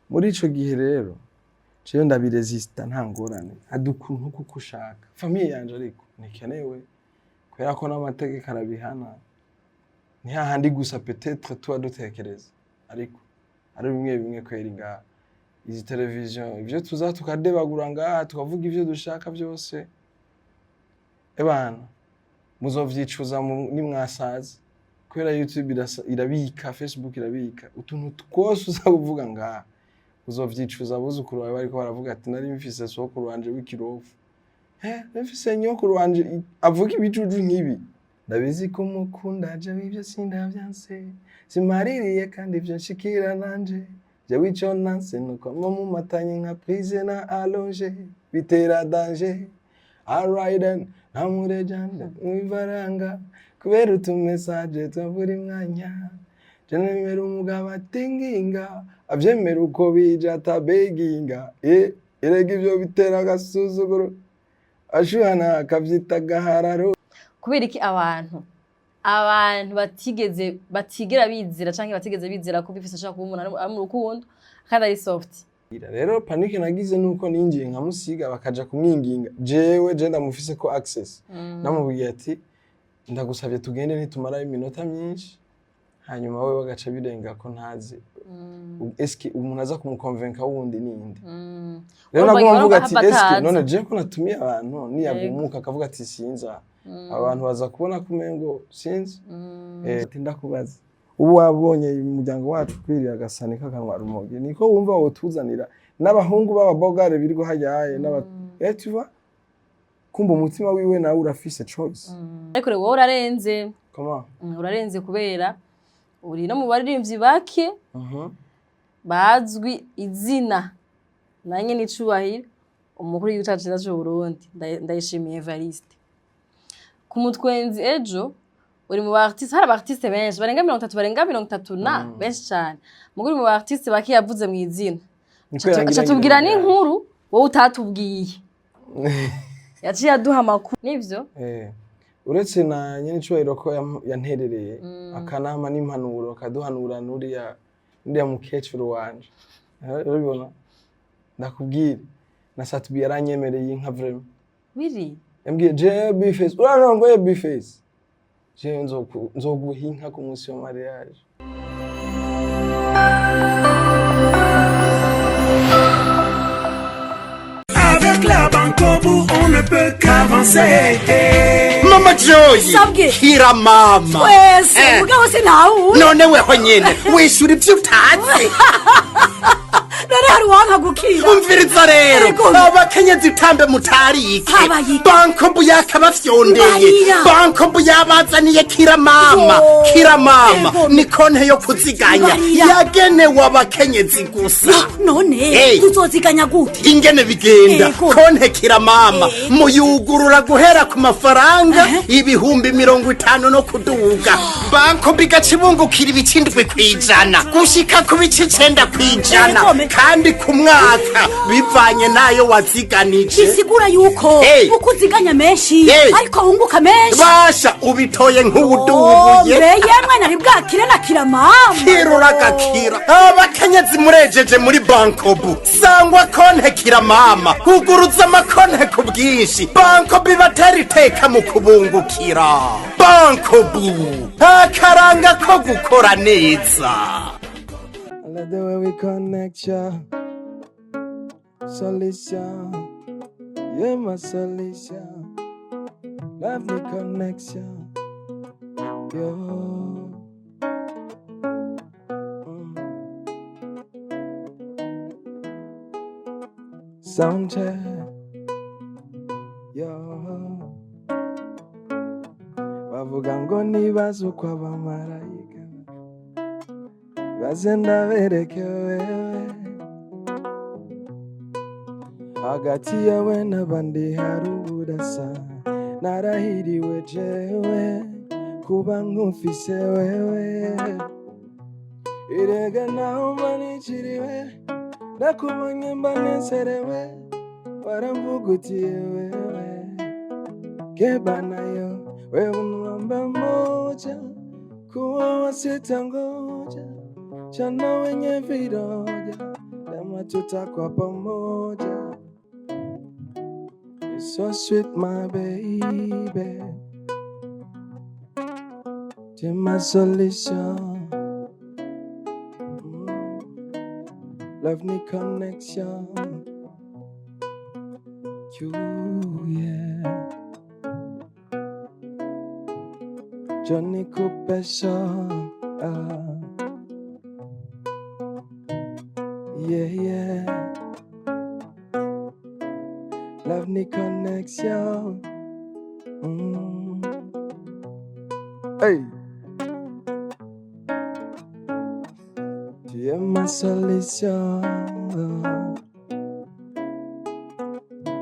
Muri ico gihe rero jewe ndabiresista, nta ngorane, adukuntu kuko ushaka famille yanje, ariko ntikenewe kubera ko n'amategeko arabihana. Ni hahandi gusa peut-être tuba dutekereza, ariko ari bimwe bimwe kweri. Ngaha izi televiziyo, ivyo tuza tukadebagura ngaha, tukavuga ivyo dushaka byose, ebana muzovyicuza nimwasaza, kubera YouTube irabika, Facebook irabika utuntu twose uza kuvuga ngaha. Uzovyicuza abuzukuru bawe bariko baravuga ati: "Nari mfise sokuru wanje w'ikirofu, nari mfise nyokuru wanje avuga ibijuju nk'ibi." Ndabizi ko mukunda jewe, ivyo sindavyanse, simaririye kandi ivyo nshikira nanje. Jewe ico nanse nuko mumatanye nka prise na allonge, bitera danger. Alright then, ntamurejande mwivaranga kubera utumessage twa buri mwanya. Je nemera umugabo atinginga, avyemera uko bije, atabeginga. Erega ivyo bitera agasuzuguro, ashuhana akavyita agahararo. Kubera iki abantu batigeze, batigera bizera canke batigeze bizera ko B-Face ashobora kuba umuntu ari mu rukundo kandi ari soft? Rero panique nagize nuko ninjiye nkamusiga, bakaja kumwinginga. Jewe je ndamufise ko access, namubwiye ati: "Ndagusavye tugende, nitumara iminota myinshi." Hanyuma we bagaca birenga ko ntazi eske umuntu aza kumukonvenka wundi ninde. Rero Urumva naguma mvuga urumva ati: hava "Eske atazi. none je ko natumiye abantu, niyagumuka akavuga ati sinza, abantu baza kubona ko umengo sinzi." Ati ndakubaza, ubu wabonye umuryango wacu ukwiriye agasani k'akanwa rumogi, niko wumva wotuzanira n'abahungu b'ababogare birirwa hajyaye n'aba tu vois, kumva umutima wiwe nawe urafise choice. Ariko rero wowe urarenze. Comment? Urarenze kubera uri no mu baririmbyi bake bazwi izina nanye n'icubahiro umukuru w'igihugu cacu ciza c'Uburundi, Ndayishimiye Evariste. Ku mutwenzi ejo uri mu ba artiste, hari aba artiste benshi barenga 30, barenga 30 na benshi cane, mugo uri mu ba artiste bake yavuze mu izina. Niko yangira. Aca tubwira n'inkuru wowe utatubwiye, yaciye aduha amakuru, nivyo? Uretse na nyene icubahiro ko yanterereye akanama n'impanuro, akaduhanura nuriya mukecuru wanje. Urabibona, ndakubwire, na Sat-B yaranyemereye inka vraiment. Biri Yambwiye: "Je B-Face, urarongoye B-Face, je nzoguha inka ku munsi wa mariage." Avec la Bancobu, on ne peut qu'avancer. Mama Joy. Sabwe. Hira mama. Twese. Mugabo sinawuzi. None weho nyene wishura ivyo utazi. None hari uwanka gukira? Umviriza rero. Ego. Abakenyezi utambe mutarike. Habaye iki? Bancobu yakabafyondeye. Barira. Bancobu yabazaniye kira mama. Yo. Kira mama. Ego. Ni konte yo kuziganya Barira. yagenewe abakenyezi gusa. None Hey. uzoziganya gute? Ingene bigenda? Ego. Konte kira mama muyugurura guhera ku mafaranga 50,000 no kuduga. Bancobu igaca ibungukira ibice 7% gushika ku bice 9% Ego. kandi ku mwaka, bivanye n'ayo waziganije. Bisigura yuko Hey. uko uziganya menshi Hey. ariko wunguka menshi. Basha, ubitoye nk'uwudubuye. Mbe yemwe, nari bwakire na kira mama. Kirura gakira, abakenyezi murejeje muri Bancobu. Sangwa konte kira mama, huguruza amakonte ku bwinshi. Bancobu ibatera iteka mu kubungukira. Bancobu, akaranga ko gukora neza. I like the way we connect, yeah. Solution, you're my solution. Lovely connection, yo. Sound check, yo. Bavuga ngo nibaze uko abamarayika baze, ndabereke wewe hagati yawe n'abandi hari ubudasa. Narahiriwe jewe kuba nkufise wewe. Erega naho mba nikiriwe, nakubonye mba nezerewe, waramvugutiye wewe keba nayo wewe namba moja kuwa wasitangoja chana wenye viroja. tutakuwa pamoja. You're so sweet, my baby. Tu ma solution. Love ni connection. You, yeah. Johnny Cooper show. Ah. Yeah. Love ni connection. Hey. Tu es ma solution.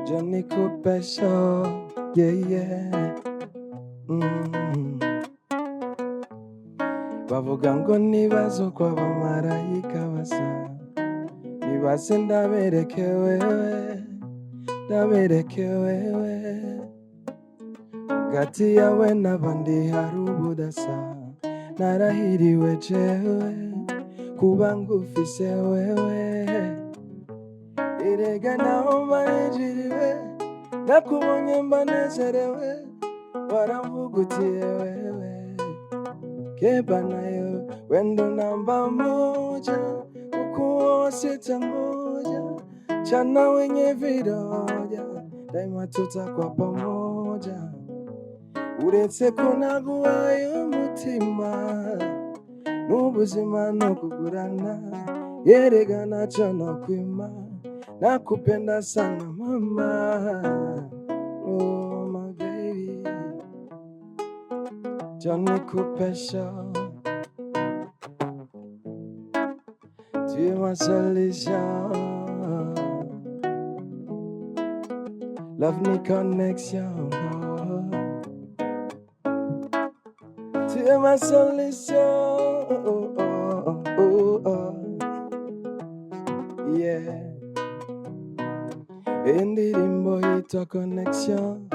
Johnny Cooper show. Yeah. Bavuga ngo nibazo kw'abamarayika basa, nibaze ndabereke wewe, ndabereke wewe. Hagati yawe n'abandi hari ubudasa, narahiriwe jewe kuba ngufise wewe. Erega naho mbanejeriwe, nakubonye mbanezerewe, waramvugutiye wewe. Keba nayo wendo namba moja, kukuoa sitangoja, chana wenye viroja, daima tutakuwa pamoja. Uretse ko naguhaye umutima, n'ubuzima no kugurana, yerega naco nokwima, nakupenda sana mama. Oh my baby, Johnny Cooper show. Tu es ma solution. Love ni connection. Tu es ma solution. Oh. Yeah. Indirimbo yitwa Connection,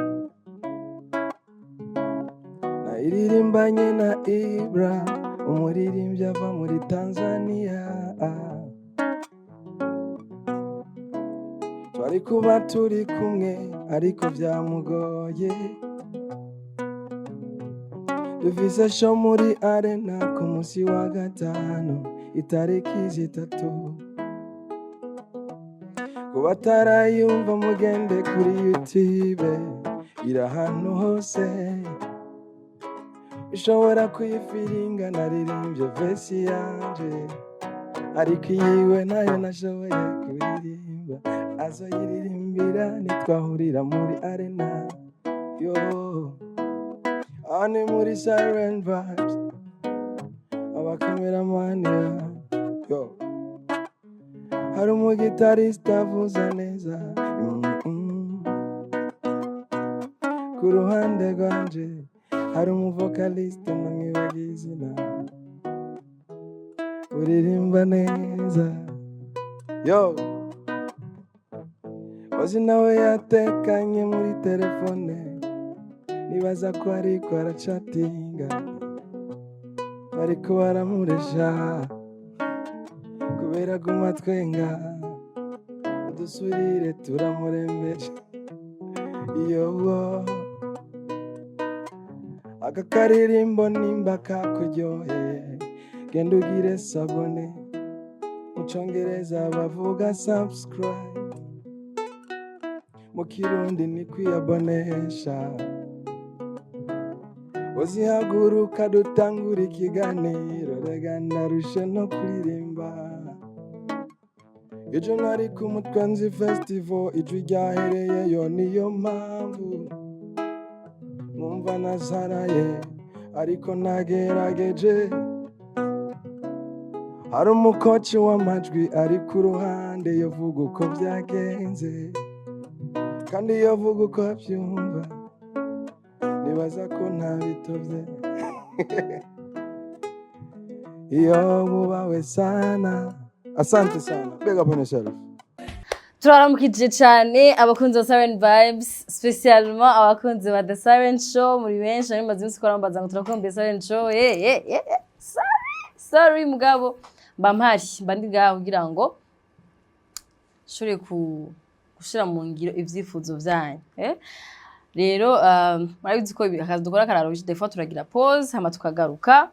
nayiririmbanye na Ibra, umuririmbyi ava muri Tanzania. Twari kuba turi kumwe ariko byamugoye. Dufise show muri arena ku munsi wa gatanu itariki 3. Ku batarayumva mugende kuri YouTube, iri ahantu hose. Ushobora kuyifiringa, naririmbye verse yanje, ariko iyiwe nayo nashoboye kuririmba. Azoyiririmbira nitwahurira muri arena. Yo, aha ni muri Siren Vibes, abakameramani yo. Hari umugitariste avuza neza. Ku ruhande rwanje hari umuvokaliste namwibagiye izina, uririmba neza. Yo, Ozi nawe yatekanye muri telefone, nibaza ko ariko aracatinga, bariko baramuresha kubera guma twenga, udusurire turamurembeje. Yo, aka karirimbo nimba kakuryoheye, genda ugire sabone, mu congereza bavuga subscribe, mu kirundi ni kwiyabonesha. Uzihaguruka dutangura ikiganiro, rega ndarushe no kuririmba. Ejo nari ku Mutwenzi Festival, ijwi ryahereyeyo, niyo mpamvu mwumva nasaraye, ariko nagerageje. Hari umukoci w'amajwi ari ku ruhande, yovuga uko byagenze, kandi yovuga uko abyumva, nibaza ko ntabitovye. Iyo mubawe sana. Asante sana. Big up on yourself. Turaramukije cyane abakunzi ba Siren Vibes, spécialement abakunzi ba The Siren Show. Muri benshi nari maze iminsi barambaza ngo turakumbuye Siren Show. Sorry, sorry, mugabo mba mpari, mba ndi ngaho kugira ngo Nshobore gushira mu ngiro ivyifuzo vyanyu, eh? Rero murabizi ko akazi dukora kararusha. Des fois turagira pause, hama tukagaruka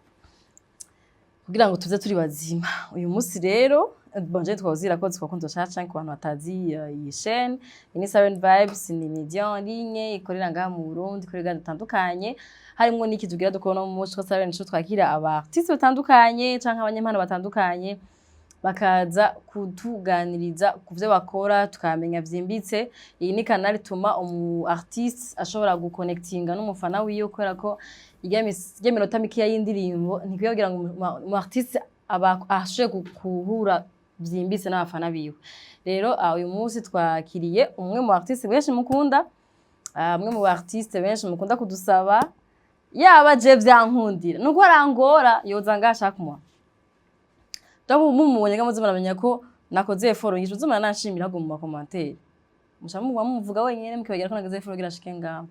kugira ngo tuze turi bazima. Uyu munsi rero, bon, je twazira ko twakunze caca ku bantu batazi iyi chaîne. Iyi ni Siren Vibes, ni media en ligne ikorera ngaha mu Burundi, ikorera ibiganiro bitandukanye, harimwo n'iki tugira dukora no mu munsi wa Siren Show. Twakira aba artistes batandukanye canke abanyempano batandukanye, bakaza kutuganiriza ku vyo bakora, tukamenya vyimbitse. Iyi ni canal ituma umu artiste ashobora guconnectinga n'umufana wiwe, kubera ko irya minota mikeya y'indirimbo ntikwiye kugira ngo umu artiste aba ashoboye guhura vyimbitse n'abafana biwe. Rero uyu munsi twakiriye umwe mu artiste benshi mukunda, umwe mu artiste benshi mukunda kudusaba. Yaba je vyankundira nuko arangora, yoza ngaha ashaka kumuha. Donc mumubonye nga muze muramenya ko nakoze effort nyinshi, muze muranashimira ahubwo mu ma commentaires. Muca muguma mumuvuga wenyene, mukibagira ko nakoze effort kugira ashike ngaha.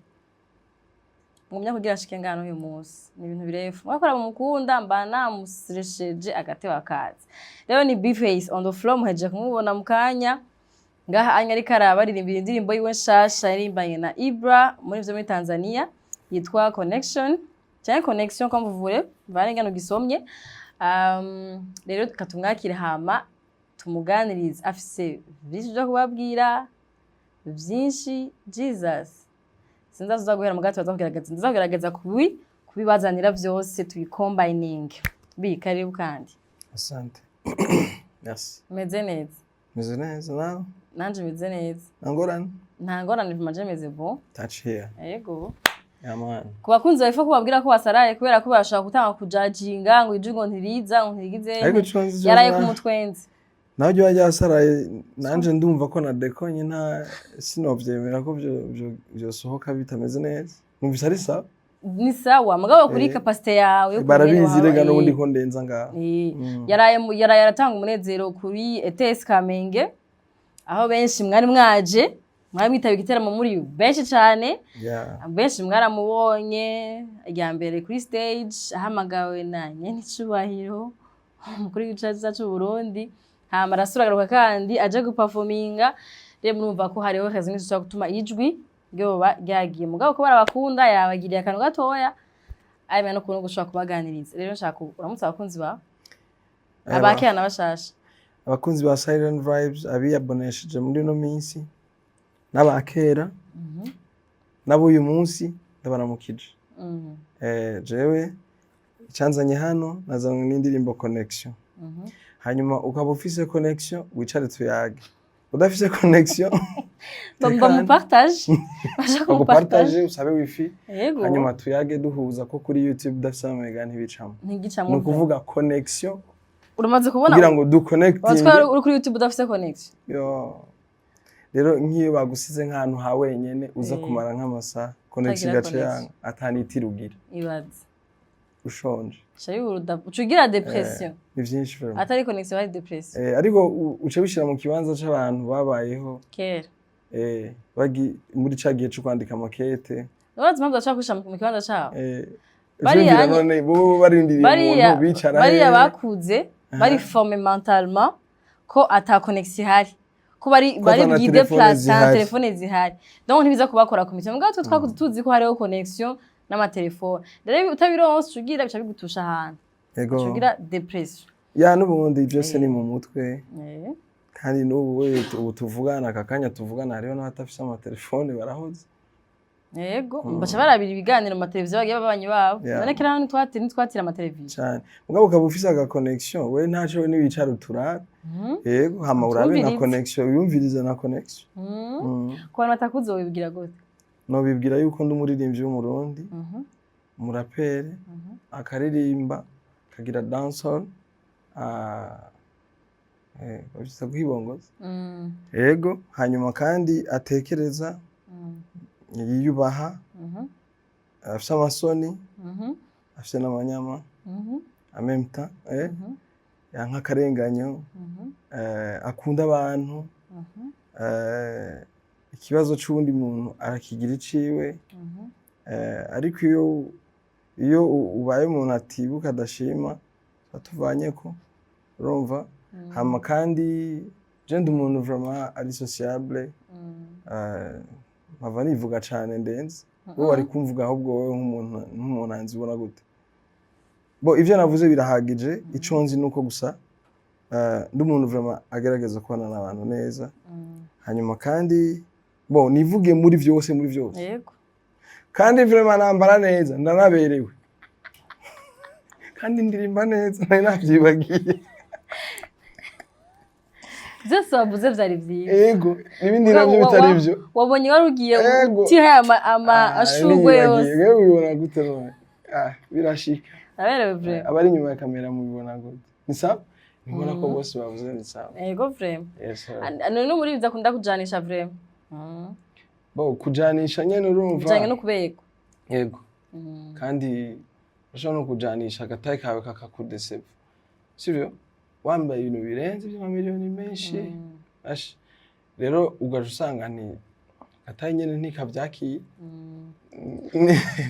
Mugumya kugira ashike ngaha n'uyu munsi ni ibintu birefu mwakora, mumukunda, mba namuseresheje agateba kazi. Rero ni B-Face on the floor, muhejeje kumubona mu kanya ngaha anya ariko arabaririmbira indirimbo yiwe nshasha yaririmbanye na Ibra muri vyo muri Tanzania, yitwa Connection canke Connection, comme vous voulez, varenga gisomye. Rero katumwakire hama tumuganirize, afise vyinshi vyo kubabwira, vyinshi. Jesus, sinzazoza guhera mu gato, baza kugerageza, nza kugerageza kubibazanira vyose, tubicombining. Bi karibu kandi. Asante, merci. Meze neza? Meze neza, nawe? Nanje meze neza. Nta ngorane? Nta ngorane, vuma je meze bon. Touch here. Yego. Yeah man. Ku bakunzi bawe, kubabwira ko wasaraye, kubera ko bashobora gutanga kujajinga ngo ijwi ngo ntiriza, ngo ntirigize. Ariko ico nzi Yaraye ku mutwenzi. Nawe ujya wajya nanje ndumva ko na dekonye, nta sinovyemera ko vyosohoka bitameze neza. Numvise ari sawa. Ni sawa, mugabo kuri capacité yawe yo Barabizi kumenya rega n'ubundi ko ndenza ngaho. Yaraye aratanga umunezero kuri ETS Kamenge, aho benshi mwari mwaje, mwari mwitaba igiteramo muri benshi cane. Benshi mwaramubonye irya mbere kuri stage, ahamagawe na nyenicubahiro umukuru w'igihugu cyacu c'u Burundi, hama arasubira agaruka kandi aje guperforminga. Rero murumva ko hariho raison nyinshi zishobora gutuma ijwi ryoba ryagiye, mugabo ko barabakunda yabagiriye akantu gatoya ayemera no kuntu gushobora kubaganiriza. Rero nshaka uramutse abakunzi bawe, abakera n'abashasha. Abakunzi ba Siren Vibes, abiyabonesheje muri ino minsi n'abakera n'ab'uyu munsi, ndabaramukije. Jewe icyanzanye hano, nazanywe n'indirimbo Connection. Hanyuma ukaba ufise connection, wicare tuyage. Udafise connection, tekane. Bamupartage, baje kumupartage. Bagupartage, usabe wifi. Yego. Hanyuma tuyage duhuza ko kuri YouTube udafise amamega ntibicamo. Ntigicamo. Ni ukuvuga connection Uramaze kubona kugira ngo duconnectinge. Watwara uri kuri YouTube udafise connection. Yo. Rero nk'iyo bagusize nk'ahantu ha wenyene, uza kumara nk'amasaha, connection Utagira igaca connection. yanga, atanitira ugira, Ibaze. ushonje. Uca ugira dépression. Ni vyinshi vraiment. Atari connection, hari dépression. Ariko uca wishira mu kibanza c'abantu babayeho Kera. Muri ca gihe co kwandika makete. Urazi impamvu bashaka kwishira mu kibanza cabo? Uciyumvira none bo barindiriye umuntu, bicara Bariya hehe? bakuze bari formé mentalement ko ata connexion ihari, ko bari Ko bari ata na bwide telefone place ata zihari. telefone zihari, donc ntibiza kubakora ku mitima. Mugabo twe twakuze tuzi ko hariho connexion n'amatelefone. Rero utabironse, ugira bica bigutusha ahantu, uca ugira dépression. Ya, n'ubundi byose ni mu mutwe. Kandi n'ubu we ubu tuvugana, aka kanya tuvugana, hariho n'abatafise amatelefone barahoze. Yego, baca barabira ibiganiro mu mateleviziyo bagiye babanyi babo. None kera ntitwatira amateleviziyo. Cyane, mugabo ukaba ufise aga connection, we ntaco, niwicara uturabe. Yego, hama urabe na Utwumvirize. connection, wiyumvirize na connection. Ku bantu batakuzi wobibwira gute? Nobibwira yuko ndi umuririmbyi w'Umurundi, umuraperi akaririmba, akagira dancehall, bavyita guhibongoza. Yego, hanyuma kandi atekereza, yiyubaha, afise amasoni, afise n'amanyama en même temps, yanka akarenganyo, akunda abantu, ikibazo c'uwundi muntu arakigira iciwe. Ariko iyo ubaye umuntu atibuka, adashima, tuba tuvanyeko, urumva. Hama kandi Je ndi umuntu vraiment ari sociable. Mpava nivuga cane ndenze. Wowe wari kumvuga ahubwo, wowe nk'umuntu anzi ubona gute? Bo ivyo navuze birahagije. Ico nzi nuko gusa ndi umuntu vraiment agerageza kubana n'abantu neza. Hanyuma kandi bo nivuge muri vyose, muri vyose. Yego. Kandi vraiment nambara neza, ndanaberewe, kandi ndirimba neza, nari navyibagiye. Byose wavuze vyari vyiza. Ego, n'ibindi navyo bitari ivyo. Wabonye wari ugiye Ego. utihaye ama Ah, ashurwe niyibagiye. yose. Wewe ubibona gute none? Ah, birashika. Aberewe vraiment. Abari inyuma ya kamera mubibona gute? Ni sawa, nibona ko bose bavuze ni sawa. Yego, vraiment. Yes, sir. None umuririmbyi akunda kujanisha vraiment. Bo kujanisha nyene, urumva, Bijanye no kuberwa. Yego, kandi urashobora no kujanisha agatayi kawe kakakudeseva, sivyo? Wambaye ibintu birenze by'amamiliyoni menshi. Ash, rero ugaca usanga ni agatayi nyene ntikavyakiye.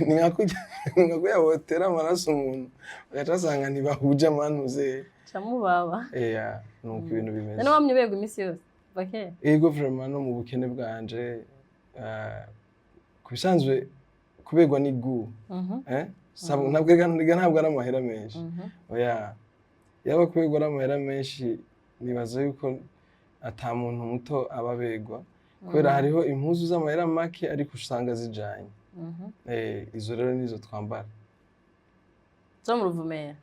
Ni nka kurya wotera amaraso umuntu, ugaca usanga ntibahuje amanuze. Camubaba. Eya, nuko ibintu bimeze. None wamye uberwa iminsi yose kuva kera? Ego, vraiment, no mu bukene bwanje, ku bisanzwe kuberwa ni gu eh? Ntabwo ntabwo ari amahera menshi. Oya, yaba kuberwa ari amahera menshi, nibaza yuko ata muntu muto aba aberwa, kubera hariho impuzu z'amahera make ariko usanga zijanye. Izo rero nizo twambara. Zo mu Ruvumera?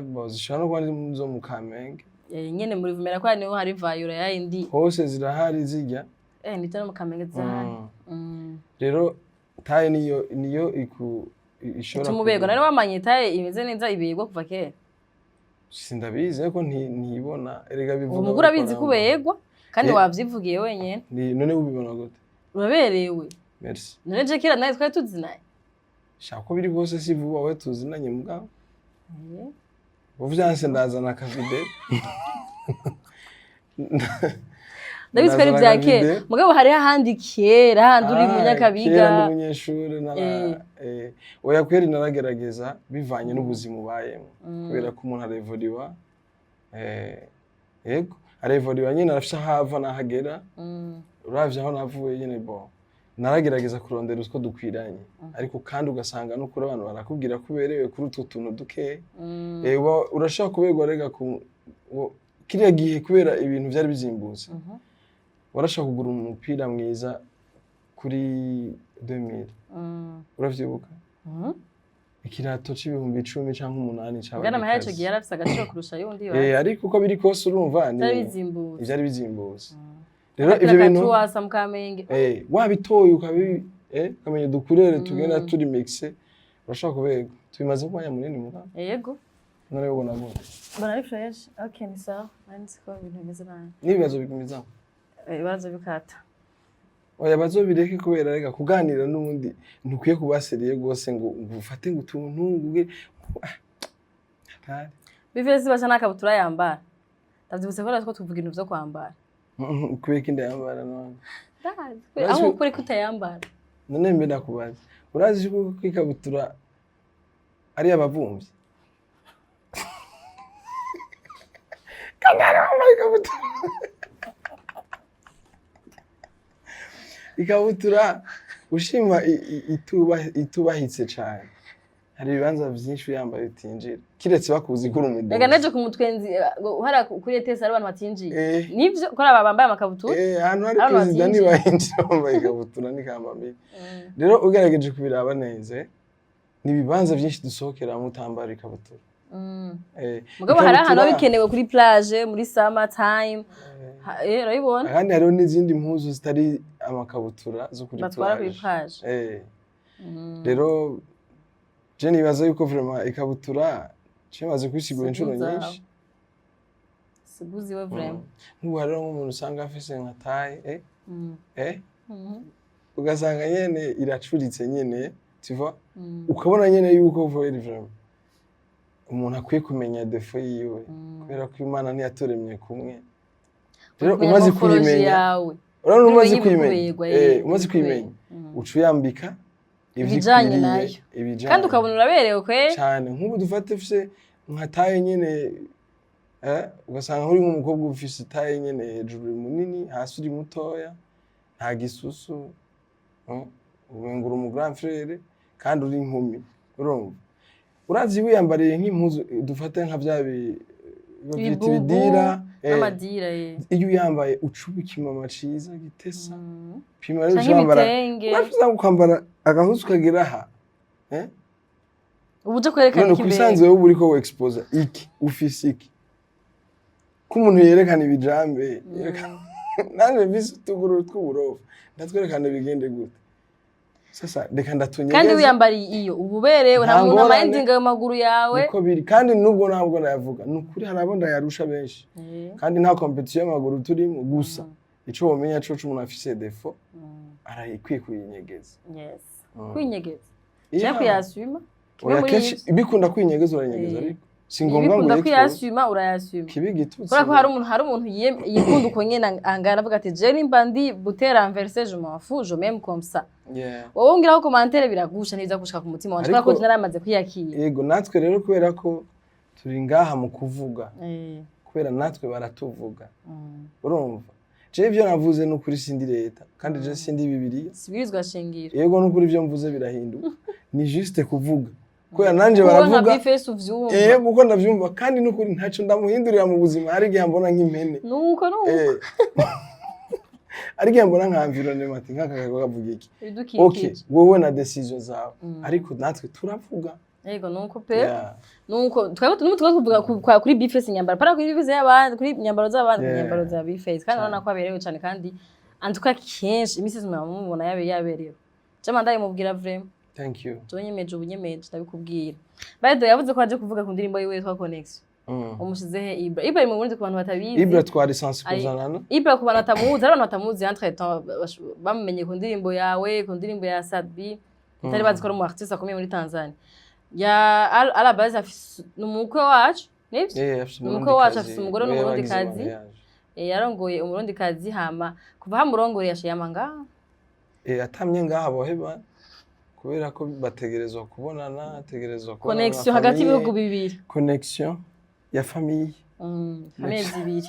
Bo zishobora no kuba ari zo mu Kamenge. Nyene muri Ruvumera, ko niho hari vayura yayindi. Hose zirahari zijya. Nivyo, no mu Kamenge zirahari. Rero taille niyo iku ishobora Ituma uberwa. Nari wamanye taille imeze neza iberwa kuva kera? Sindabizi, ariko ntibona erega bivuga. Uwo mugore abizi ko uriko urambona. uberwa kandi wavyivugiye wenyene. None ubibona gute? Uraberewe. Merci. None je kera nawe twari tuzinanye. Shaka ko biri bwose, si vuba we tuzinanye mugabo. Ubu vyanse ndazana akavideo. Ndabizi ko ari Ndazana vya kera. akavideo. Mugabo hariho ahandi kera, ahandi uri Ah, mu kera Nyakabiga. ndi umunyeshuri nara oya kweri, naragerageza bivanye n'ubuzima ubayemo, kubera ko umuntu arevuriwa, yego, arevuriwa nyine, arafise aho ava n'aho agera. Uravye aho navuye nyine, bo naragerageza kurondera utwo dukwiranye, ariko kandi ugasanga n'ukuri abantu barakubwira ko uberewe kuri utwo tuntu dukeya. Urashobora kuberwa rega ku kiriya gihe, kubera ibintu vyari bizimbutse, warashobora kugura umupira mwiza kuri 2000. Uravyibuka? Ikirato c'ibihumbi 10 canke 8 caba Bwana, amahera ico gikaze. gihe yari afise agaciro kurusha yundi. Ariko uko biri kose, urumva ni Vyari bizimbutse. Ivyari bizimbutse. Rero ivyo bintu tuwasa mu Kamenge. Wabitoye ukabi ukamenya udukurere tugenda turi mixé, urashobora kuberwa. Tubimaze umwanya munini mugabo. Yego. None ubona gute? Mbona ari fresh. Okay, ni sawa. Nari nzi ko ibintu bimeze nabi. N'ibibazo bigumizaho. Ibibazo bikata. Oya, bazobireke, kubera reka kuganira n'ubundi ntukwiye kuba sérieux rwose ngo ufate ngo utuntu ngo ah, hatari. Bivese basha n'akabutura yambara. Ndavyibutse ko natwo tuvuga ibintu vyo kwambara. Kubera ko ndayambara none? Ndazi. Urazi Aho ukuri kutayambara. None mbe ndakubaza, urazi ko ikabutura ari abavumvyi kandi hari abambaye ikabutura ushima itubahitse cane? Hari ibibanza vyinshi uyambaye utinjira, kiretse bakuzi ko uri Rega umubosi. nejo ku mutwenzi, hariya kuri ETS hari abantu batinjiye. Nivyo ko aba bambaye amakabutura. Ahantu hari Abantu perezida batinjiye. ntibayinjira bambaye ikabutura n'ikambambiri. Rero ugerageje kubiraba neza, ni ibibanza byinshi dusohokeramo utambara ikabutura. Mugabo hari ahantu haba Ikabutura- bikenewe, kuri plage muri summer time. Urabibona? Kandi hariho n'izindi mpuzu zitari amakabutura zo kuri Batwara kuri plage. plage. Rero je nibaza yuko vraiment ikabutura je maze kwisigura inshuro Siguza. nyinshi. Siguzi we vraiment. Nk'ubu hariho nk'umuntu usanga afise nka taille ugasanga nyene iracuritse nyene, tu vois, ukabona nyene yuko vraiment umuntu akwiye kumenya défaut yiwe, kubera ko Imana ntiyaturemye kumwe. Rero Kumenya umaze morphology kuyimenya, yawe. urabona, umaze Umenye kuyimenya, ibikuberwa, umaze kuyimenya, uca uyambika ivyo Ibijanye ikwiriye, nayo. ibijanye. Kandi ukabona uraberewe kwe. Cyane. Nk'ubu dufate ufise nka taille nyene Ugasanga uri nk'umukobwa ufise i taille nyene, hejuru uri munini, hasi uri mutoya, nta gisusu, umenga uri umu grand frère kandi uri inkumi. Urumva, urazi, wiyambariye nk'impuzu, dufate nka vya bavyita ibibubu ibidira, n'amadira ye. Iyo uyambaye ucuba ikimama ciza gitesa. Pima rero, Canke ucambara ibitenge. Urashobora kwambara agahuzu kagera aha, ubu uje kwerekana None iki imbere? kubisanzwe wowe uriko exposa iki, ufise iki, ko umuntu yerekana ibijambe, yerekana nanje mfise utuguru tw'uburofa, ndatwerekana, bigende gute? Sasa reka ndatunyegeze. Kandi wiyambariye iyo uba uberewe, nta Nta muntu ngorane. amayindinga ayo maguru yawe. Niko biri, kandi nubwo ntabwo nayavuga, ni ukuri hari abo ndayarusha benshi, kandi nta compétition y'amaguru turimo. Gusa ico womenya coco, umuntu afise défaut arayikwiye kuyinyegeza. Yes, kwinyegeza Yeah. cyangwa kuyasuma, kimwe Oya, muri kenshi ivyo. bikunda kwinyegeza, uranyegeza, ariko si ngombwa ngo Bikunda uyexpose. kuyasuma, urayasuma. Kibi gitutsi. Kubera ko hari umuntu yikunda uko nyene angana, avuga ati: "Je nimba ndi butera renversé, je m'en fous, je m'aime comme ça." Wowe ungiraho commentaire biragusha ntibiza gushika ku mutima wanje, kubera ko naramaze kwiyakira. Yego, natwe rero kubera ko turi ngaha mu kuvuga, kubera natwe baratuvuga. Urumva, jewe ivyo navuze ni ukuri, sindi leta kandi je sindi Bibiliya. Sibwirizwa shingiro. Yego, n'ukuri ivyo mvuze birahinduka, ni juste kuvuga kubera nanje Kuba nka baravuga. B-Face uvyumva. Yego, uko ndavyumva, kandi n'ukuri ntaco ndamuhindurira mu buzima. Hari igihe mbona nk'impene. Nuko Hari igihe mbona nka environnement, ati nk'aka kavuga iki? Okay, ibidukikije. Wowe na décision zawe, ariko natwe turavuga. Yego, nuko pe. Nuko twebwe turimo tuvuga kuri B-Face inyambaro, para kuri B-Face y'abandi, kuri inyambaro z'abandi, inyambaro za B-Face, kandi urabona ko aberewe cyane, kandi antuka kenshi iminsi yose mubona yaberewe. Jama ndabimubwira vraiment. Thank you. Jewe nyemeje, ubu nyemeje ndabikubwira. By the way, yavuze ko aje kuvuga ku ndirimbo yiwe yitwa Connection. Umushize he Ibra? Ibra ari mu Burundi, ku bantu batabizi. Ibra twari sansi kuzanana. Ibra, ku bantu batamuzi, hari abantu batamuzi entre temps bamumenye ku ndirimbo yawe, ku ndirimbo ya Sadbi, batari bazi ko ari umu artiste akomeye muri Tanzania. Ya à la base afise, ni umukwe wacu, nivyo? Yeah, afise Umukwe wacu umurundikazi, afise umugore we yabagize n'umurundikazi. mariage. Yarongoye umurundikazi, hama kuva hamurongoreye yashiyama ngaha. Atamye ngaha boheba, kubera ko bategerezwa kubonana, ategerezwa kubonana na Connection hagati famille. y'ibihugu bibiri. Connection ya famille. Famille zibiri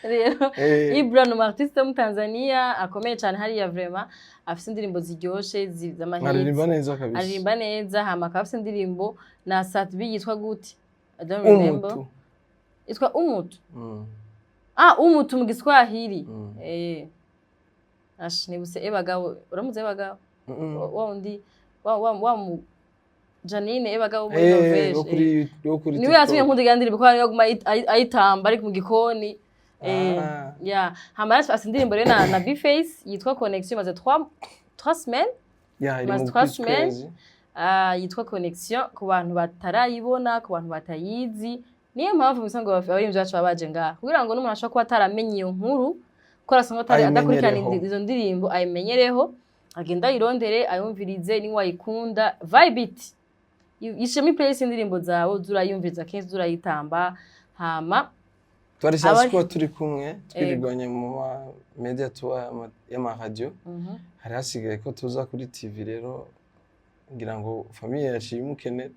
rero. Ibra ni umu artiste wo muri Tanzania akomeye cyane hariya, vraiment afise indirimbo ziryoshe z'amahits. Aririmba neza kabisa. Aririmba neza, hama akaba afise indirimbo na Satbi yitwa gute? I don't remember. Umutu. Yitwa Umutu. Ah, Umutu mu Giswahili. Ash, nibuse ebagabo, uramuze ebagabo? Wa undi wa mu Janine ebagabo muri Norvège. Wo kuri, wo kuri Niwe yatumye TikTok. nkunda iyo ndirimbo, kuko yaguma ayitamba ari mu gikoni. Ya, hama afise indirimbo rero na B-Face yitwa Connection, imaze 3 semaines. Ya, iri Maze mu trois semaines. kwezi. Ah, yitwa Connection, ku bantu batarayibona, ku bantu batayizi. Niyo mpamvu musango abaririmbyi bacu baba baje ngaha, kugira ngo n'umuntu ashobora kuba ataramenye iyo nkuru, ko arasanga atari adakurikirana Ayimenyereho. izo ndirimbo, ayimenyereho, agenda ayirondere, ayumvirize, niwe ayikunda, vibe it. Yishemo playlist indirimbo zawe, zurayumviriza kenshi, zurayitamba, hama Twari sansi kuba turi kumwe, twirirwanye mu ma media tour y'amaradiyo. Hari hasigaye ko tuza kuri TV rero, ngira ngo famille yaciye imukenera.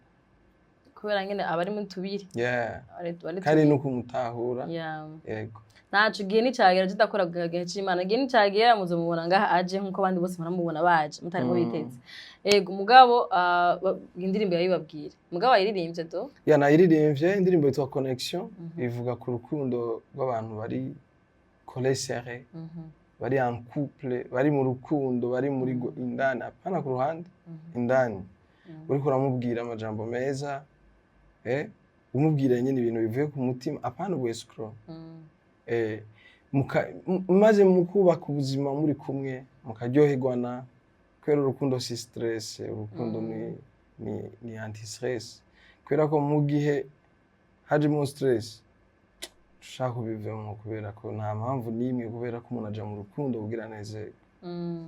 Kubera nyene abari muri tubiri. Bari Kandi tubiri. no kumutahura. Yego. Ntaco, igihe nicagera, je ndakora gihe c'Imana, igihe nicagera muzomubona ngaha aje, nkuko abandi bose muramubona baje mutari mubiteze. Ego, mugabo indirimbo yayibabwira, mugabo ayiririmbye do. Ya, nayiririmbye, indirimbo yitwa Connection, ivuga ku rukundo rw'abantu bari collé serré, bari en couple, bari mu rukundo, bari muri indani, apana ku ruhande, indani. Uriko uramubwira amajambo meza, umubwira nyine ibintu bivuye ku mutima, apana ubu escroc. Maze mukubaka ubuzima muri kumwe, mukaryoherwana, kubera urukundo si stress, urukundo ni anti stress, kubera ko mu gihe hajemo stress ushaka kubivemo, kubera ko nta mpamvu n'imwe, kubera ko umuntu aja mu rukundo kugira anezerwe,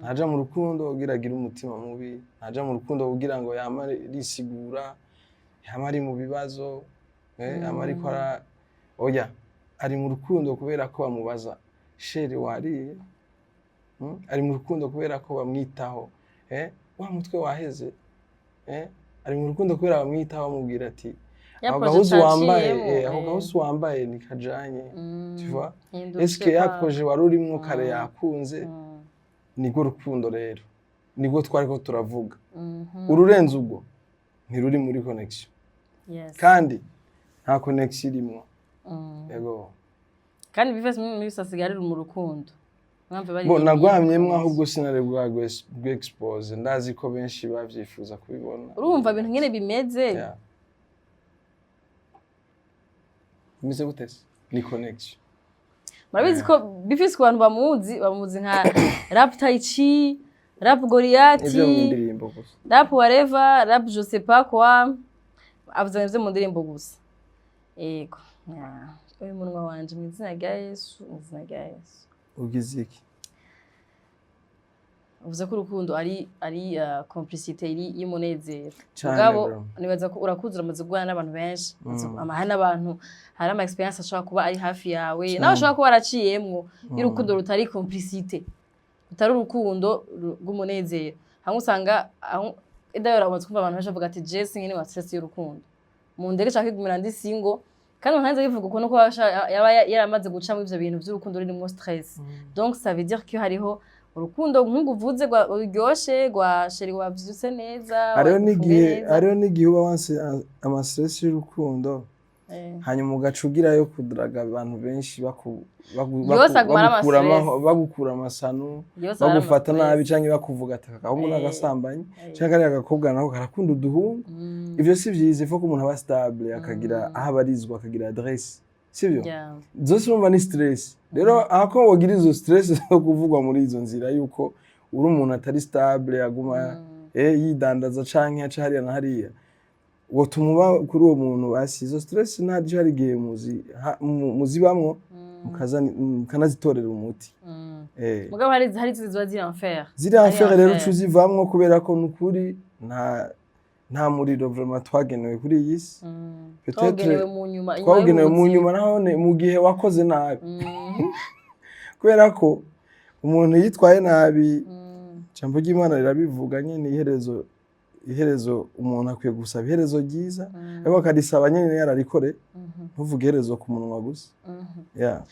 ntaja mu rukundo kugira agire umutima mubi, ntaja mu rukundo kugira ngo yama risigura, yama ari mu bibazo, yama ariko ara, oya, ari mu rukundo kubera ko bamubaza: "Chéri, wariye?" Ari mu rukundo kubera ko bamwitaho, wa mutwe waheze, ari mu rukundo kubera bamwitaho, bamubwira ati Ya Ako projet gahuzu wambaye, caciyemo, ako gahuzu wambaye nikajanye, tu vois? Hindutse Est-ce que ya kwa- projet wari urimwo kare yakunze? Nirwo rukundo rero, nirwo twariko turavuga. Ururenze ubwo ntiruri muri connection. Kandi nta connection irimwo. Yego. Kandi B-Face muri asigaye ari mu rukundo. Mwamve bari Bo nagwamyemwo, ahubwo sinari bwexpose. Ndazi ko benshi bavyifuza kubibona. Urumva ibintu nyene bimeze. Yeah. Bimeze gute se? Ni connection. Murabizi ko B-Face, ku bantu bamuzi, bamuzi nka rap tai chi, rap Goliath, Ivyo mu ndirimbo gusa. Rap whatever, rap je sais pas quoi. Avuze ivyo mu ndirimbo gusa. Yego. Yeah. Uyu munwa wanje, mu izina rya Yesu, mu izina rya Yesu. Ugize iki? Uvuze ko urukundo ari complicité iri y'umunezero. Cane, Mugabo bro. nibaza ko urakuze, uramaze guhura n'abantu benshi, hari n'abantu, hari ama experience ashobora kuba ari hafi yawe, nawe ashobora kuba waraciyemwo y'urukundo rutari complicité, rutari urukundo rw'umunezero. Hamwe usanga aho d'ailleurs umaze kumva abantu benshi bavuga ati: "Jesse nyene wa stress y'urukundo mu ndege, nshaka kwigumira ndi single." Kandi umuntu ntanze bivuga ukuntu ko yaba yaramaze guca muri ivyo bintu vy'urukundo rurimwo stress. Donc ça veut dire ko hariho urukundo nk'ubu uvuze ruryoshe, rwa chéri wavyutse neza, Hariho wafunguye n'igihe neza. Hariho n'igihe uba wanse ama stress y'urukundo, hanyuma ugaca ugirayo kudaraga abantu benshi Yose aguma ari bagukura ama stress. Bagukura amasano, Yose ari bagufata ama nabi, stress. canke bakuvuga ati: "Agahungu n'agasambanyi," canke "kariya gakobwa nako karakunda uduhungu." Ivyo si vyiza. Ifo ko umuntu aba stable, akagira aho abarizwa, akagira adresse, sivyo? Yeah. Zose urumva ni stress. Rero aho wogira izo stress zo kuvugwa muri izo nzira yuko uri umuntu atari stable, aguma yidandaza canke aca hariya na hariya, wotuma uba kuri uwo muntu. Basi izo stress ntaje, hari igihe muzibamwo, mukanazitorera umuti. Mugabo hari izindi ziba ziri enfer. Ziriya Ari enfer rero, enfer. uca uzivamwo, kubera ko nukuri nta muriro vraiment twagenewe kuri iyi si. Peut-être Twawugenewe mu nyuma, inyuma twawugenewe mu y'ubuzima. nyuma, nahone mu gihe wakoze nabi, kubera ko umuntu yitwaye nabi, ijambo ry'Imana rirabivuga nyene, iherezo umuntu akwiye gusaba iherezo ryiza, ariko akarisaba nyene yararikore. Ntuvuge iherezo ku munwa gusa. Yeah.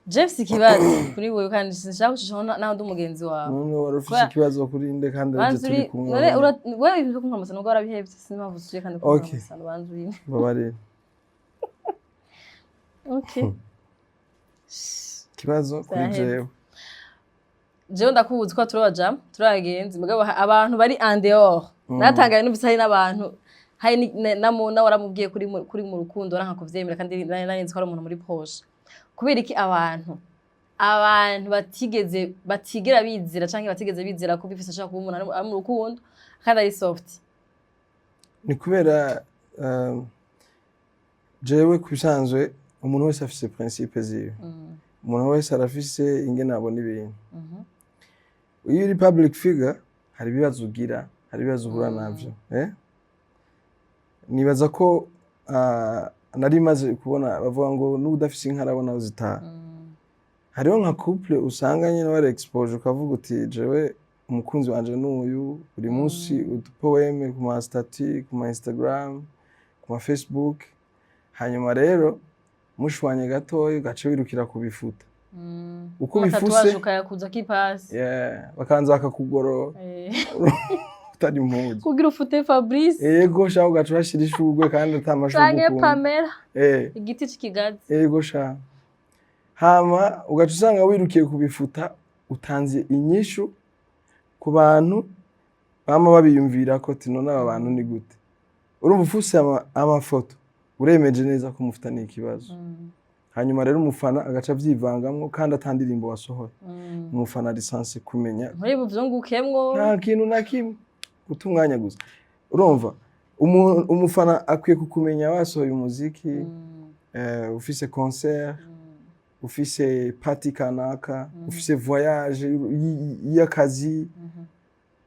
James, ikibazo kuri wewe, kandi sinshaka gucishaho naho ndi umugenzi wawe. None wari ufise ikibazo kuri nde kandi arivyo Banza turi uri kumwe? None wewe ibintu byo kunkamusa nubwo warabihevye, sinzi impamvu usubiye kandi kunkamusa. Banza uri Babarire. Okay. Ikibazo kuri Vyaheze. jewe? Jewe ndakubuzi ko turabaja, turabagenzi, mugabo abantu bari en dehors natangaye numvise hari n'abantu, hari na Mona waramubwiye kuri mu rukundo, aranka kuvyemera, kandi nari nzi ko ari umuntu muri proche. Kubera iki abantu batigeze, batigera bizera canke batigeze bizera ko B-Face ashobora kuba umuntu ari mu rukundo kandi ari soft? Ni kubera jewe ku bisanzwe umuntu wese afise principe ziwe, umuntu wese arafise ingene abona ibintu. Iyo uri public figure, hari ibibazo ugira, hari ibibazo uhura navyo. Nibaza ko nari maze kubona bavuga ngo n'udafise inka arabona aho zitaha. Hariho nka couple usanga nyine wari exposé, ukavuga uti: "Jewe umukunzi wanje n'uyu." Buri munsi udupoème ku ma statut, ku ma Instagram, ku ma Facebook. Hanyuma rero mushwanye gatoya, ugaca wirukira kubifuta. Uko ubifuse, Ama tatouage ukayakuza k'ipasi. Yeah, bakanza bakakugorora utari impuzu. Kugira ufute Fabrice. Yego sha, ugaca uhashira ishurwe kandi ata mashurwe canke ukunda. Pamela, igiti c'ikigazi. Yego sha, hama ugaca usanga wirukiye kubifuta, utanze inyishu ku bantu bama babiyumvira ko ati: "None aba bantu ni gute?" Urumva ufuse amafoto, uremeje neza ko mufitaniye ikibazo. Hanyuma rero umufana agaca avyivangamwo, kandi ata ndirimbo wasohoye. Umufana ari censé kumenya. Muri buvyungukemwo. Nta kintu na kimwe, guta umwanya gusa. Urumva umufana akwiye kukumenya wasohoye umuziki, ufise concert, ufise party kanaka, ufise voyage y'akazi.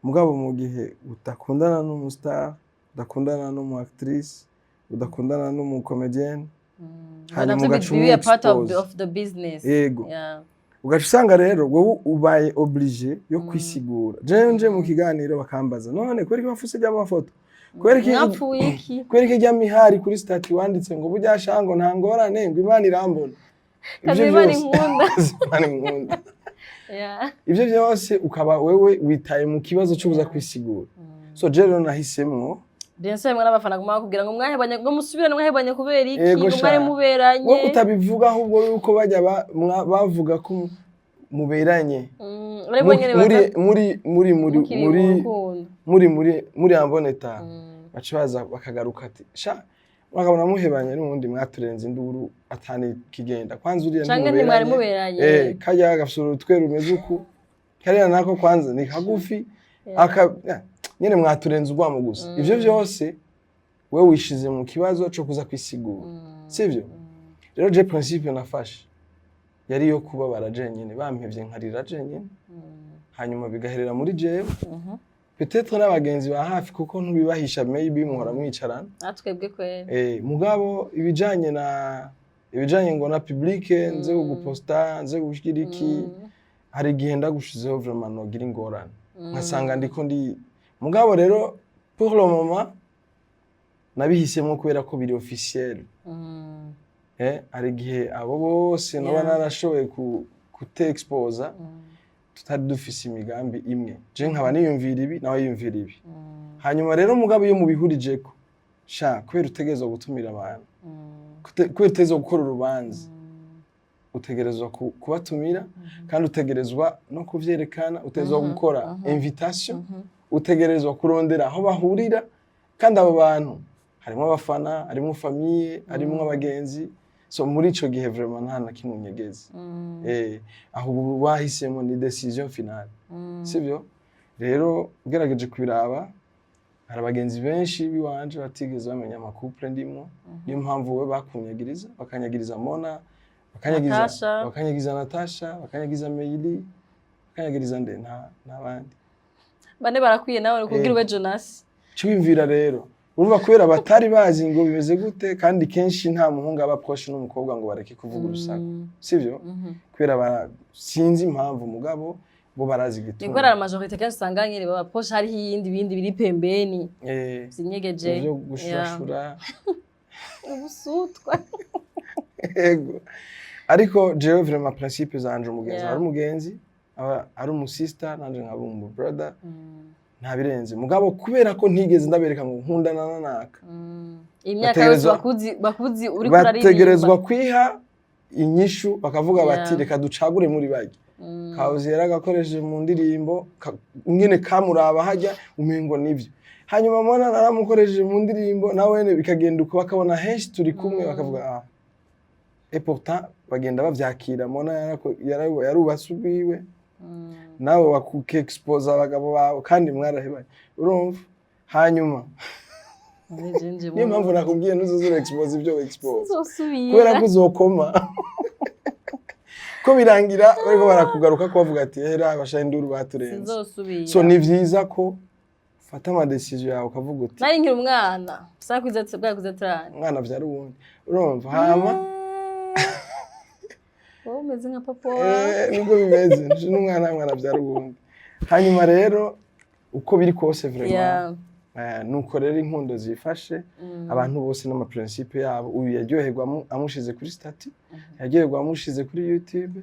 Mugabo mu gihe udakundana n'umustar, udakundana n'umu actrice, udakundana n'umu comédienne, hanyuma navyo ugaca bibe a part umwexpose. Of the business. Yego. Ugaca usanga rero wowe ubaye obligé yo kwisigura. Jewe nje mu kiganiro bakambaza: "None kubera ko bafuse ry'amafoto?" Kubera iki? Mwapfuye iki? Kubera iki? Rya mihari kuri statut wanditse ngo burya shango nta ngorane, ngo Imana irambona. Kazi Ivyo Imana vyose- inkunda. Imana inkunda. Ivyo byose ukaba wewe witaye mu kibazo cyo kuza kwisigura. So je rero nahisemwo Bien sûr, mwe n'abafana guma bakubwira ngo mwahebanye, ngo musubirane, mwahebanye kubera iki? Yego Ngo sha. mwari muberanye. Wowe utabivuga, ahubwo yuko bajya bavuga ko muberanye. Bari bonyene muri baza muri mukiri muri mu rukundo. muri amboneta, baca baza bakagaruka ati: "Sha, mwakabona muhebanye n'ubundi mwaturenze induru atani kigenda kwanza uriya." Canke ntimwari muberanye. Eh, kajya gafise urutwe rumeze uku, kariya nako kwanza ni kagufi, aka nyene mwaturenze urwamo gusa. Ivyo vyose wewe wishize mu kibazo co kuza kwisigura, sivyo? Rero je principe nafashe yari yo kubabara jenyene, bampevye nkarira jenyene, hanyuma bigaherera muri jewe, peut-être n'abagenzi ba hafi, kuko ntubibahisha, maybe muhora mwicarana. Natwebwe kweri. Eh, mugabo ibijanye ngo na public, nze kuguposta, nze gushyira iki, hari igihe ndagushizeho vraiment nogira ingorane, nkasanga ndiko ndi. Mugabo rero pour le moment nabihisemo kubera ko biri officiel. Eh, hari igihe abo bose noba narashoboye kutexposa tutari dufise imigambi imwe, je nkaba niyumvira ibi, nawe yiyumvira ibi. Hanyuma rero mugabo iyo mubihurijeko sha, kubera utegerezwa gutumira abantu, kubera utegerezwa gukora urubanza, utegerezwa kubatumira, kandi utegerezwa no kuvyerekana, utegerezwa gukora invitation, utegerezwa kurondera aho bahurira. Kandi abo bantu harimo abafana, harimo famille, harimo abagenzi. So muri ico gihe vraiment nta na kimwe unyegeza. Eh, aho ubu bahisemo ni décision finale, sivyo? Rero ugerageje kubiraba, hari abagenzi benshi biwanje batigeze bamenya ama couple ndimwo. Niyo mpamvu we bakunyagiriza, bakanyagiriza Mona, bakanyagiza Natasha. Bakanyagiza Natasha, bakanyagiza Meili, bakanyagiriza nde nta n'abandi. Bane barakwiye nawe kugira ube Jonas. Cibimvira rero, urumva, kubera batari bazi ngo bimeze gute. Kandi kenshi nta muhungu aba proche n'umukobwa ngo bareke kuvuga urusaku, sivyo? Kubera sinzi impamvu, mugabo bo barazi Ni igituma. kubera la majorité kenshi usanga nyene baba proche, hariho iyindi bindi biri pembeni zinyegeje. Ivyo gushurashura. Ubusutwa. Yego, ariko jewe vraiment principe zanje, umugenzi ari umugenzi, aba ari umusista, nanje nkaba umu brother, nta birenze. Mugabo kubera ko ntigeze ndabereka ngo nkundana na naka, Imyaka yose bakuzi uriko uraririmba. Bategerezwa kwiha inyishu, bakavuga bati: "Reka ducagure muri barya." Kawuzi yaragakoresheje mu ndirimbo, nyene kamuraba hajya umengo nivyo. Hanyuma mbona naramukoresheje mu ndirimbo, nawene bikagenda uko, bakabona henshi turi kumwe, bakavuga: "Ah." Et pourtant bagenda bavyakira. Mona yarubatse ubwiwe, nawe bakukexposa abagabo bawe kandi mwarahebanye, urumva? Hanyuma niyo mpamvu nakubwiye ntuzuzura expose ibyo expose, Nzosubira. kubera ko uzokoma ko birangira bariko barakugaruka ko bavuga ati: "Hera basha induru baturenze." Sinzosubira. So ni vyiza ko ufata ama décision yawe, ukavuga uti: Nari nkiri umwana, sakwiza bwakwiza trane. "Umwana avyara uwundi." Urumva? Hama Wowe umeze nka papa wawe. Eh, nibwo bimeze nje n'umwana, mwana avyara uwundi. Hanyuma rero uko biri kose vraiment, nuko rero inkundo zifashe abantu bose n'ama principe yabo. Uyu yaryoherwa amushize kuri statut, yaryoherwa amushize kuri YouTube,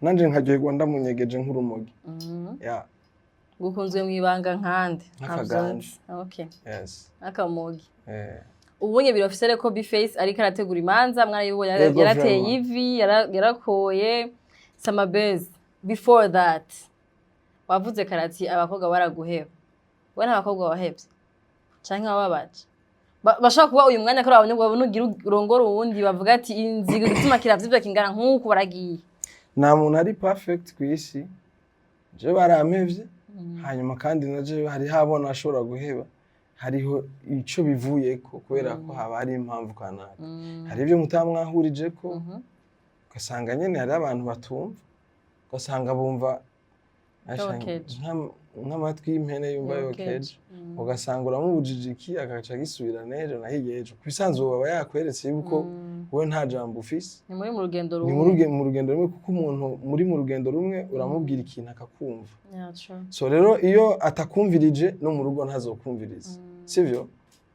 nanje nkaryoherwa ndamunyegeje nk'urumogi. Yeah. Gukunzwe mu ibanga nkande? Nk'akaganje. Okay. Yes. Akamogi. Eh. Ubunye biro officiel ko Bface ariko arategura imanza, mwarayibonye? Yego, Yarateye vraiment. ivi, yarakoye samabez. Before that wavuze karati abakobwa baraguheba. We nta bakobwa wahevye canke wababaje? Bashobora kuba uyu mwanya ko abanyobwa babona ugira urongora uwundi, bavuga ati: "Inzigo igituma kiravyibwa kingana nk'uku baragiye." Nta muntu ari perfect ku isi. Je barampevye, hanyuma kandi naje hari habona ashobora guheba, hariho ico bivuyeko, kubera ko haba hari impamvu kanaka, hari ibyo mutaba mwahurijeko, ugasanga nyene hari abantu batumva, ugasanga bumva Yokeje. nk'amatwi y'impene yumva Yokeje. yokeje, ugasanga uramubujije iki, agaca agisubira n'ejo na hirya y'ejo. Ku bisanzwe aba yakweretse yuko wowe nta jambo ufise. Ni muri mu rugendo Ni rumwe. mu rugendo rumwe, kuko umuntu muri mu rugendo rumwe uramubwira ikintu akakumva. Yeah, true. So rero iyo atakumvirije, no mu rugo ntazokumviriza, sivyo?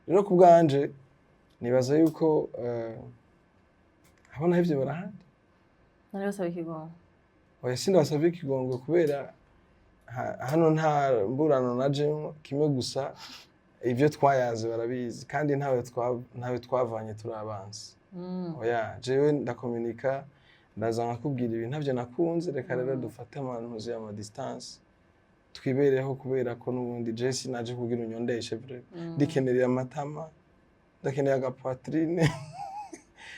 Rero ku bwanje nibaza yuko abo nahevye barahandi. Nari basaba ikigongo? Oya, sindabasavye ikigongo kubera hano nta mburano najemwo. Kimwe gusa, ivyo twayaze barabizi, kandi ntawe twavanye turi abansi. Oya, jewe ndakominika, ndaza nkakubwira ibintu ntavyo nakunze. Reka rero dufate amantuzi y'ama distance, twibereho, kubera ko n'ubundi je sinaje kugira unyondeshe vrai. Ndikenereye amatama, ndakeneye aga poitrine,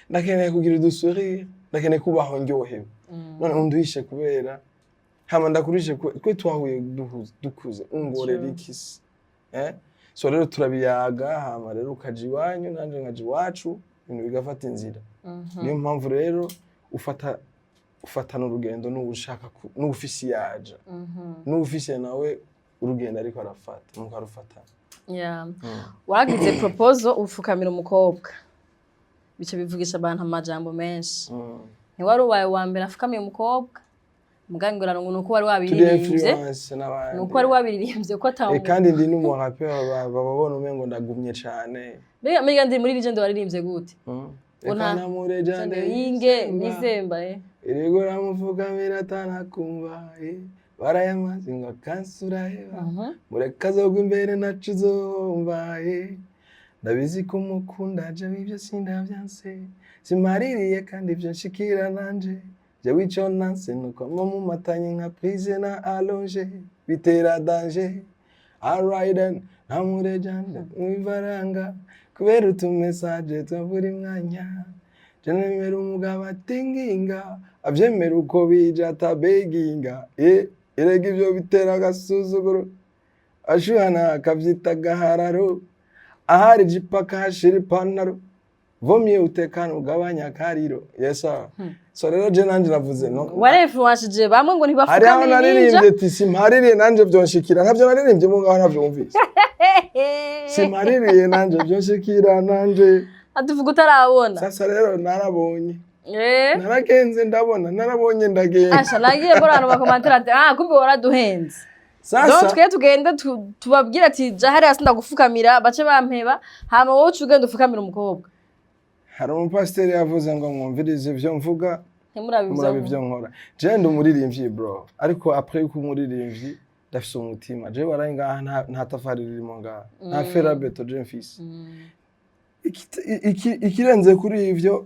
ndakeneye kugira udusourire, ndakeneye kubaho ndyohewe. None unduhishe kubera hama ndakurishe twe twahuye dukuze, ungorera ikisi, eh? So rero turabiyaga, hama rero ukaja iwanyu, nanje nkaja iwacu, ibintu bigafata inzira. Niyo mpamvu rero ufatana urugendo n'uwushaka n'uwufise iyaja, n'uwufise nawe urugendo ariko arafata, mukarufatana. Yeah. Waragize proposal, ufukamira umukobwa, bica bivugisha abantu amajambo menshi. Ntiwari ubaye uwa mbere afukamiye umukobwa, mugangira ngo nuko wari Turi wabiririmbye. influence n'abandi. Nuko wari wabiririmbye ko ata Kandi ndi n'umurapeur, baba babona umengo ndagumye cane. Mbega ndi muri legend waririmbye gute? Reka namurejane. Yinge nizemba, eh. Erego ramufukamira atanakumva, barayamaze ngo akansura heba. Mureka azogwa imbere, naco uzomva, ndabizi ko umukunda, jewe ibyo sindavyanse, simaririye kandi ibyo nshikira nanje. Jewe ico nanse nuko mumatanye nka prise na allonge, bitera danger. Alright then, namurejane mwivaranga kubera utumessage twa buri mwanya. Je nemera umugabo atinginga, avyemera uko bije, atabeginga, erega ivyo bitera agasuzuguro, ashuhana akavyita agahararo, ahari ijipo akahashira ipantaro, vomye utekana ugabanya akariro. Yes sir. So rero je nanje navuze no Warefluenshije bamwe ngo hari aho ntibafukamire ninja. Naririmbye ati simpaririye nanje vyonshikira. Ntavyo naririmbye mu ngaho, ntavyo wumvise. Simpaririye nanje vyonshikira nanje. Atuvuga utarabona. Sasa rero narabonye. Eh. Naragenze ndabona, narabonye ndagenda. Asha, nagiye mbona abantu bakomantira ati: "Ah, kumbe waraduhenze." Sasa Donc twe tugende tubabwire ati: "Ja hariya sindagufukamira," bace bampeba, hama wowe uca ugenda ufukamira umukobwa. Hari umupasiteri yavuze ngo mwumvirize ivyo mvuga, ntimurabe murabe ivyo. Ivyo nkora, je ndi umuririmbyi bro, ariko après yuko umuririmbyi ndafise umutima. Je waraye ngaha, nta tafari ririmo ngaha, nta fer à béton je mfise. Ikirenze kuri ivyo,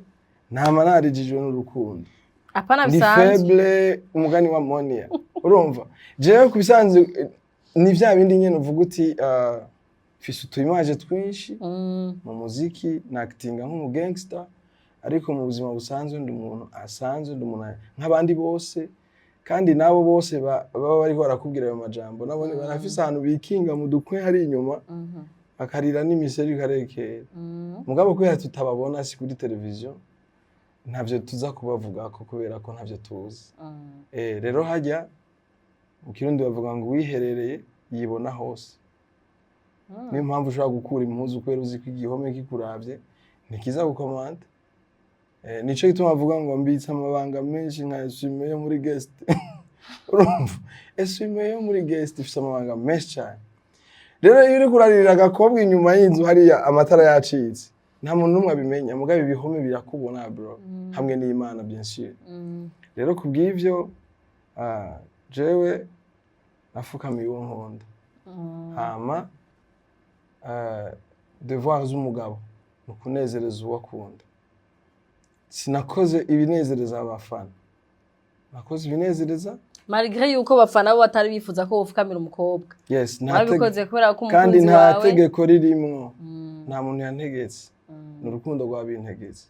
ntama narijijwe n'urukundo. Apana Ndi bisanzwe. faible, umugani wa Monia. Urumva, jewe ku bisanzwe ni vya bindi nyene uvuga uti mfise utu image twinshi. Mu muziki nakitinga nk'umu gangster, ariko mu buzima busanzwe ndi umuntu asanzwe, ndi umuntu nk'abandi bose. Kandi nabo bose baba bariko barakubwira ayo majambo, nabo barafise ahantu bikinga mu dukwe hari inyuma, bakarira n'imiseri ikarekera. Mugabo kubera tutababona, si kuri televiziyo, ntavyo tuza kubavugako kubera ko ntavyo tuzi. Rero hajya mu Kirundi bavuga ngo uwiherereye yibona hose. Niyo mpamvu ushobora gukura impuzu kubera uzi ko igihome kikuravye ntikiza gukomanda. Nico gituma bavuga ngo mbitse amabanga menshi nka essuie-main yo muri guest. Urumva, essuie-main yo muri guest ifise amabanga menshi cyane. Rero iyo uriko uraririra agakobwa inyuma y'inzu hariya, amatara yacitse, nta muntu n'umwe abimenya, mugabo ibihome birakubona bro, hamwe n'Imana bien sûr. Rero kubw'ivyo, jewe nafukamiye uwo nkunda. Hama devoir z'umugabo ni ukunezereza uwo akunda. Sinakoze ibinezereza abafana, nakoze ibinezereza Malgré yuko bafana bo batari bifuza ko wofukamira umukobwa. Yes, nta Warabikoze kubera ko kandi umukunzi nta wawe. tegeko ririmwo, nta muntu yantegetse, ni urukundo rwabintegetse,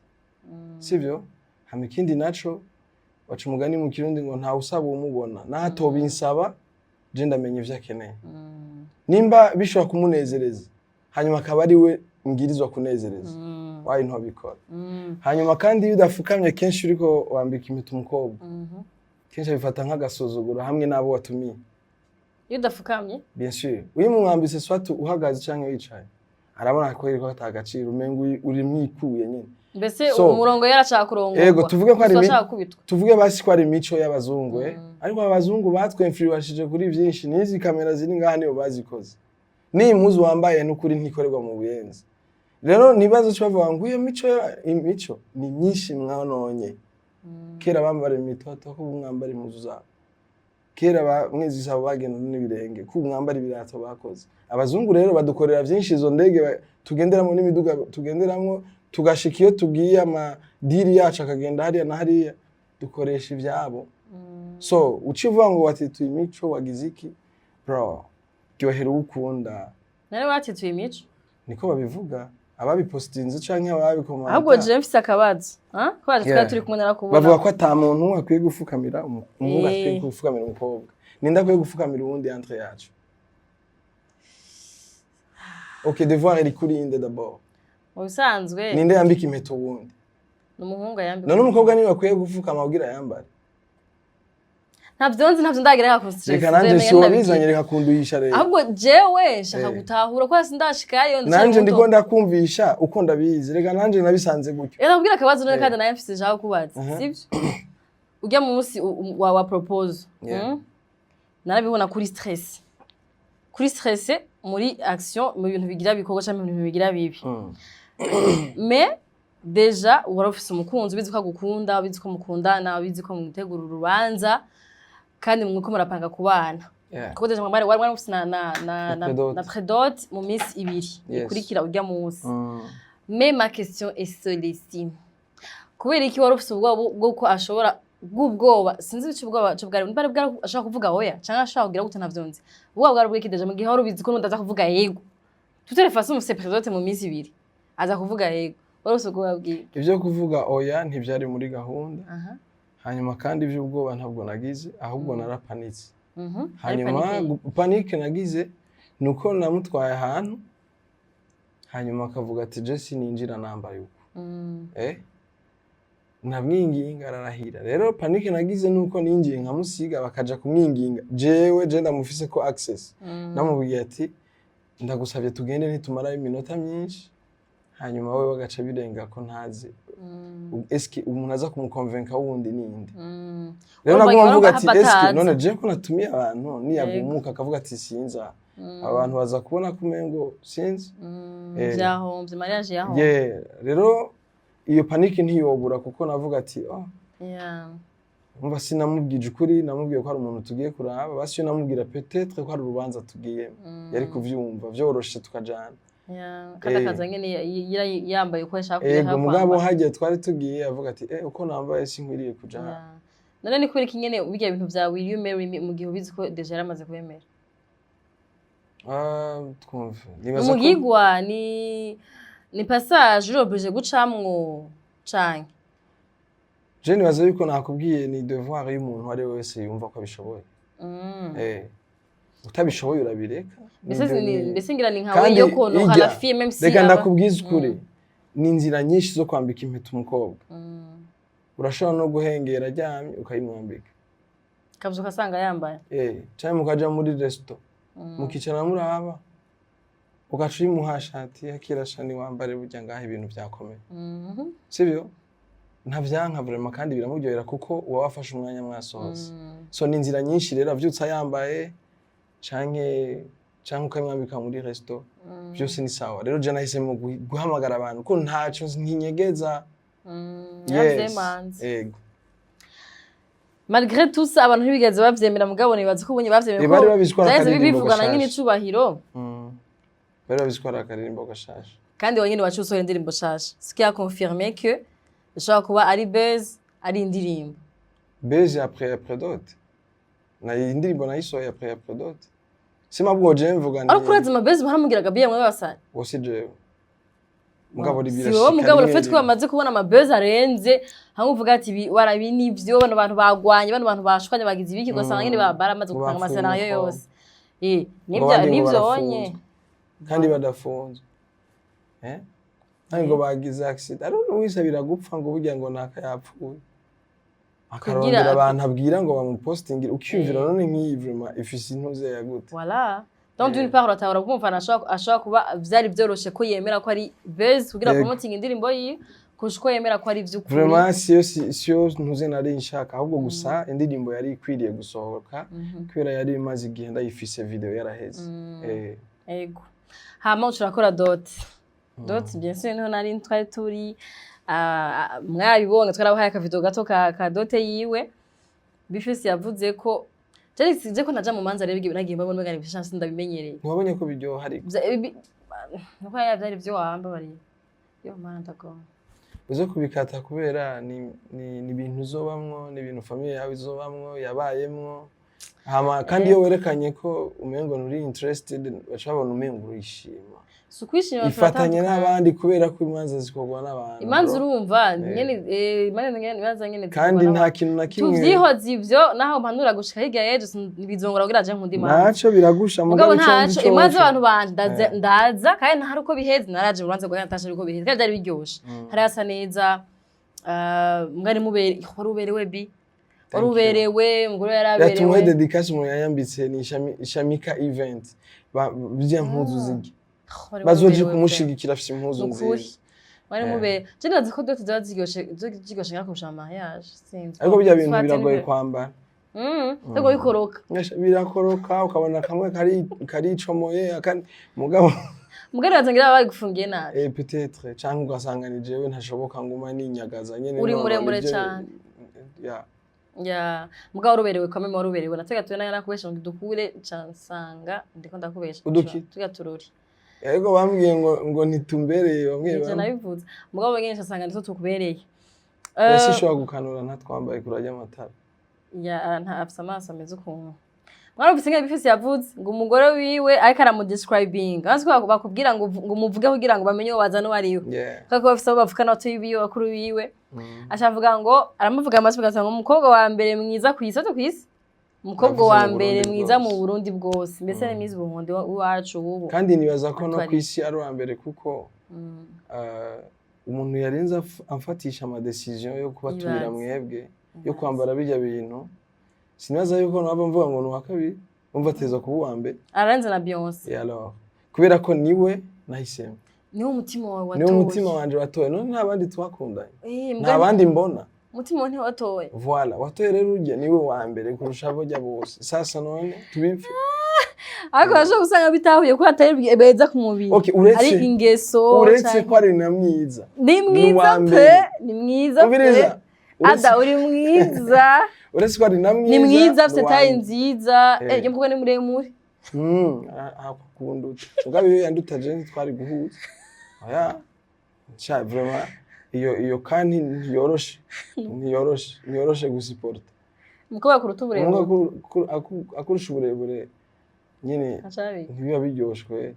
sibyo? Hama ikindi naco, baca umugani mu Kirundi ngo ntawe usaba uwumubona. Naho atobinsaba, je ndamenya ivyo akeneye, nimba bishobora kumunezereza, hanyuma akaba ari we mbwirizwa kunezereza, wayi ntobikora. Hanyuma kandi iyo udafukamye kenshi uriko wambika impeta umukobwa, kenshi abifata nk'agasuzuguro hamwe n'abo watumiye. Iyo udafukamye? Bien sûr, iyo umwambitse, soit uhagaze canke wicaye, arabona ko iriko ata agaciro, umenga uri mwikuye nyene. Mbese umurongo yarashaka kurongorwa. Ego, tuvuge ko ari Gusa ashaka gukubitwa. Tuvuge basi ko ari imico y'abazungu, ariko abazungu batwemfiriwashije kuri byinshi. N'izi kamera ziri ngaha nibo bazikoze, n'iyi mpuzu wambaye n'ukuri ntikorerwa mu Buyenzi. Rero nibazo cyo bavuga ngo iyo mico imico ni myinshi mwanonye. Kera bambara imitoto, ko ubu mwambara impuzu zabo. Kera mwezi zabo bagenda n'ibirenge, ko ubu mwambara ibirato bakoze. Abazungu rero badukorera byinshi, izo ndege tugenderamo n'imiduga tugenderamo, tugashika iyo tugiye, amadiri yacu akagenda hariya na hariya, dukoresha ibyabo. So uciye uvuga ngo watituye imico, wagize iki, bro, ryohera uwo ukunda. Nari watituye imico? Niko babivuga ababipostinze canke ababikomanta. Ahubwo jewe mfise akabazo, ah, ko twari turi kumwe narakubona. Bavuga ko ata muntu akwiye gufukamira umuhungu, akwiye gufukamira umukobwa. Ninde akwiye gufukamira uwundi entre yacu? Ok, devoir iri kuri inde d'abord? Mu bisanzwe Ninde yambika impeta uwundi? Ni umuhungu ayambika. None umukobwa niwe akwiye gufukama kugira yambare? Ntabyo nzi, ntabyo ndagira ka stress. Reka nanje si wabizanye, reka kunduyisha rero. Ahubwo jewe nshaka gutahura ko sindashikayo, ndacyari Nanje muto. ndiko ndakumvisha uko ndabizi, reka nanje nabisanze gutyo. Reka nakubwira akabazo none, kandi nawe mfise nshaka kubaza, sivyo? Ujya munsi wa propose, Narabibona kuri stress, kuri stress, muri action, mu bintu bigira bikorwa cyangwa mu bintu bigira bibi. Mais déjà wari ufise umukunzi, ubizi ko agukunda, ubizi ko mukundana, ubizi ko mutegura urubanza, kandi mwuko murapanga kubana, kuko déjà mwari wari ufise na Na na prédot. Na prédot mu minsi 2 ikurikira urya munsi. Mais ma question est celle-ci: kubera iki wari ufise ubwoba bw'uko ashobora, bw'ubwoba, sinzi icyo ubwoba cyo bwari, bwari bwari ashobora kuvuga oya cyangwa ashobora kugira gute, ntavyo nzi. Ubwoba bwari bw'iki déjà, mu gihe wari ubizi ko n'undi aza kuvuga yego? Toutes les façons mufise prédot mu minsi 2, aza kuvuga yego. Wari ufise ubwoba bw'iki? Ibyo kuvuga oya ntibyari muri gahunda. Hanyuma kandi iby'ubwoba ntabwo nagize, ahubwo narapanitse. Hanyuma Ari panique. Panique nagize ni uko namutwaye ahantu, hanyuma akavuga ati: "Jesi ninjira nambaye uko." Namwinginga ararahira. Rero panique nagize nuko ninjiye nkamusiga, bakaja kumwinginga. Jewe je ndamufise ko access, namubwiye ati: "Ndagusabye tugende, nitumarayo iminota myinshi." Hanyuma we bagaca birenga ko ntazi eske umuntu aza kumukonvenka wundi ninde. Rero Urumva naguma mvuga ati hava eske atazi. none je ko natumiye abantu, niyagumuka akavuga ati sinza, abantu baza kubona ko umengo sinzi. Vyahombye, mariage yahombye. Yeah, rero iyo panique ntiyobura, kuko navuga ati: "Oh." Umva, sinamubwije ukuri, namubwiye ko hari umuntu tugiye kuraba. Basi iyo namubwira peut-être ko hari urubanza tugiyemo, yari kuvyumva vyoroshe tukajana. Yeah. Kandi akaza nyene yambaye uko yashaka kujya. Ego, mugabo hagiye twari tugiye avuga ati: "Uko nambaye sinkwiriye kuja hano." Yeah. None ni kubera iki nyene birya bintu vya "Will you marry me" mu gihe ubizi ko déjà yaramaze kubemera? Ah, twumve, nibaza ko Umugigwa ni passage uri obligé gucamwo canke? Je nibaza yuko nakubwiye, ni devoir y'umuntu uwo ari we wese yumva ko abishoboye. Utabishoboye urabireka. Mbese mbese ngira ni nkawe Kandi yo konoha irya, la fille, même si reka ndakubwiza ukuri, ni inzira nyinshi zo kwambika impeta umukobwa. Urashobora no guhengera aryamye ukayimwambika. Kavyuka asanga yambaye. Canke mukaja muri resto, mukicara muraba, ugaca uyimuha shati akirasha: "Wambare, burya ngaha ibintu vyakomeye." Sibyo? Ntavyanka vraiment, kandi biramuryohera kuko uba wafashe umwanya mwasohotse. So ni inzira nyinshi rero, avyutse ayambaye canke ukayimwambika muri resto, byose ni sawa. Rero je nahisemo guhamagara abantu ko ntaco ntinyegeza. Yes. Yaravyemanze. Ego. Malgré tout ça, abantu ntibigeze bavyemera, mugabo nibaza ko ubonye bavyemeye. Bari babizi ko ari vyaheze akaririmbo bivugana nyine gashasha. icubahiro. Bari babizi ko ari akaririmbo gashasha. Kandi wenyine waciye usohora indirimbo nshasha, ce qui a confirmé que ishobora kuba ari buzz, ari indirimbo. Buzz après prédot, na indirimbo nayisohoye après prédot, simabwo je mvuga ni Ariko urazi ama buzz muharamubwira Gabi mwe basanye. Wo si jewe, mugabo Si birashika wowe, mugabo rimwe le fait ko rimwe. bamaze kubona ama buzz arenze, hamwe uvuga ati ibi warabi nivyo, bano bantu bagwanye, bano bantu bashwanye, bagize ibiki, ugasanga nyine baramaze Ngo gupanga bapfuye ama scénario umukobwa. yose. Ngo Nivyo abandi ngo nivyo barafunzwe. onye. Kandi badafunzwe, kandi ngo bagize accident, ari n'uwisabira gupfa ngo burya ngo naka yapfuye, akarondera abantu abwira ngo bamupostingire, ukiyumvira none nk'iyi vraiment ifise intuze ya gute? Voilà. Donc d'une part uratahura ko umufana ashobora kuba vyari vyoroshe ko yemera ko ari buzz kugira promoting indirimbo yiwe, kurusha uko yemera ko ari ivy'ukuri. Vraiment siyo siyo ntuze nari nshaka, ahubwo gusa indirimbo yari ikwiriye gusohoka kubera yari imaze igihe ndayifise, video yaraheze. Ego. Hama ucurakora dot. Dot, bien sûr, niho nari twari turi. Mwabibonye, twarabahaye akavideo gato ka dot yiwe. B-Face yavuze ko je ko naja mu manza rero, nagiye mbabona umenga ni bishasha, ndabimenyereye. Ntiwabonye ko biryoha ariko? Nuko ya vyari vyo wambabariye yo mana, ndagomba. Uze kubikata kubera ni ibintu uzobamwo, ni ibintu famille yawe izobamwo, yabayemwo. Hama kandi iyo werekanye ko umengo nturi interested, baca babona umengo urishima. Si ukwishima. Ifatanye Turatandukanye. n'abandi kubera ko imanza zikorwa n'abantu, Imanza bro. urumva nyene, imanza nyene, imanza nyene zikorwa Kandi nta n'abantu. kintu na kimwe. Tuvyihoze ivyo, naho mpanura gushika hirya y'ejo, bizongora kugira je nkunda imanza. Naco biragusha. Mugabo Mugabo ico ntaco nzi imanza coco. abantu banje ndaza, ndaza kandi ntari uko biheze. Naraje mu rubanza rwa Natasha ariko biheze, kandi byari biryoshe, hari hasa neza. Mwari mubere, wari uberewe bi wari Thank you. uberewe, umugore yari Yatumuhe aberewe. dédicace umuntu yayambitse ni Shamika event. Ziriya mpuzu zirya Wari bazoje uberewe pe. kumushigikira, afise impuzu Nukuri. nziza. Wari mubere. Je nibaza ko dot ziba ziryoshe nka kurusha mariage, sinzi. Ariko birya bintu Swati biragoye kwambara. Ariko bikoroka. Birakoroka, ukabona kamwe karicomoye akandi mugabo. Mugari batangira babigufungiye nabi. Peut-être, canke ugasanga ni jewe ntashoboka, nguma ninyagaza nyene. Uri None muremure cane. Ya. Ya, mugabo waruberewe kameme, waruberewe. Natega tuwe nayo nakubesha ngo dukure, ca nsanga ndiko ndakubesha. Uduki? Tuga turori. Ariko bambwiye ngo ntitumbereye bamwe Ivyo bamwe. nabivuze, mugabo nyene nsanga ndiko tukubereye. Ese ishobora gukanura ntatwambaye kurarya amatara? Ya, nta afise amaso ameze ukuntu. Mwarumvise ingene B-Face yavuze ngo umugore wiwe ariko aramudescribinga, bazi ko bakubwira ngo umuvuge kugira ngo bamenye uwo bazana uwo ariwe, kubera ko bafise abo bavukana, batoyi biwe, bakuru biwe. Aca avuga ngo aramuvuga amatwi, ugasanga umukobwa wa mbere mwiza kw'isi, ate kw'isi, umukobwa Yavuze wa mu mbere Burundi mwiza mu bwose. Burundi bwose, mbese ni Miss Burundi w'iwacu w'ubu. Kandi nibaza ko no Atwari. kw'isi ari uwa mbere kuko umuntu yarinze amfatisha amadécision yo kubatumira Ibaze. mwebwe, yo kwambara bijya bintu, sinibaza yuko naba mvuga ngo ni uwa kabiri, umva ateza kuba uwa mbere. Ararenze na Beyonce. Et alors, kubera ko niwe nahisemo. Niwo umutima wawe Niwe watoye. umutima wanje watoye. None nta bandi twakundanye, Eh, nta bandi mbona. Umutima wawe ntiwatoye. Voilà, watoye rero urya niwe wa mbere kurusha abo bose. Sasa none tubipfe? Ariko urashobora gusanga bitahuye ko atari beza ku mubiri, Okay, uretse ari ingeso. Uretse ko ari na mwiza. Ni Ni mwiza uwa pe. mbere. Ni mwiza pe. Umviriza, Ada, uri mwiza. Uretse ko ari na mwiza, Ni mwiza, afite ni uwa taille mbere. nziza. Eh, iyo mukobwa ni muremure. Akunduta mugabe iyo yanduta je ntitwari guhuza. Oya sha, vraiment iyo kandi ntiyoroshe gusiporta. Umukobwa kuruta Umwe uburebure. akurusha uburebure nyine Acabi. ntibiba biryoshwe,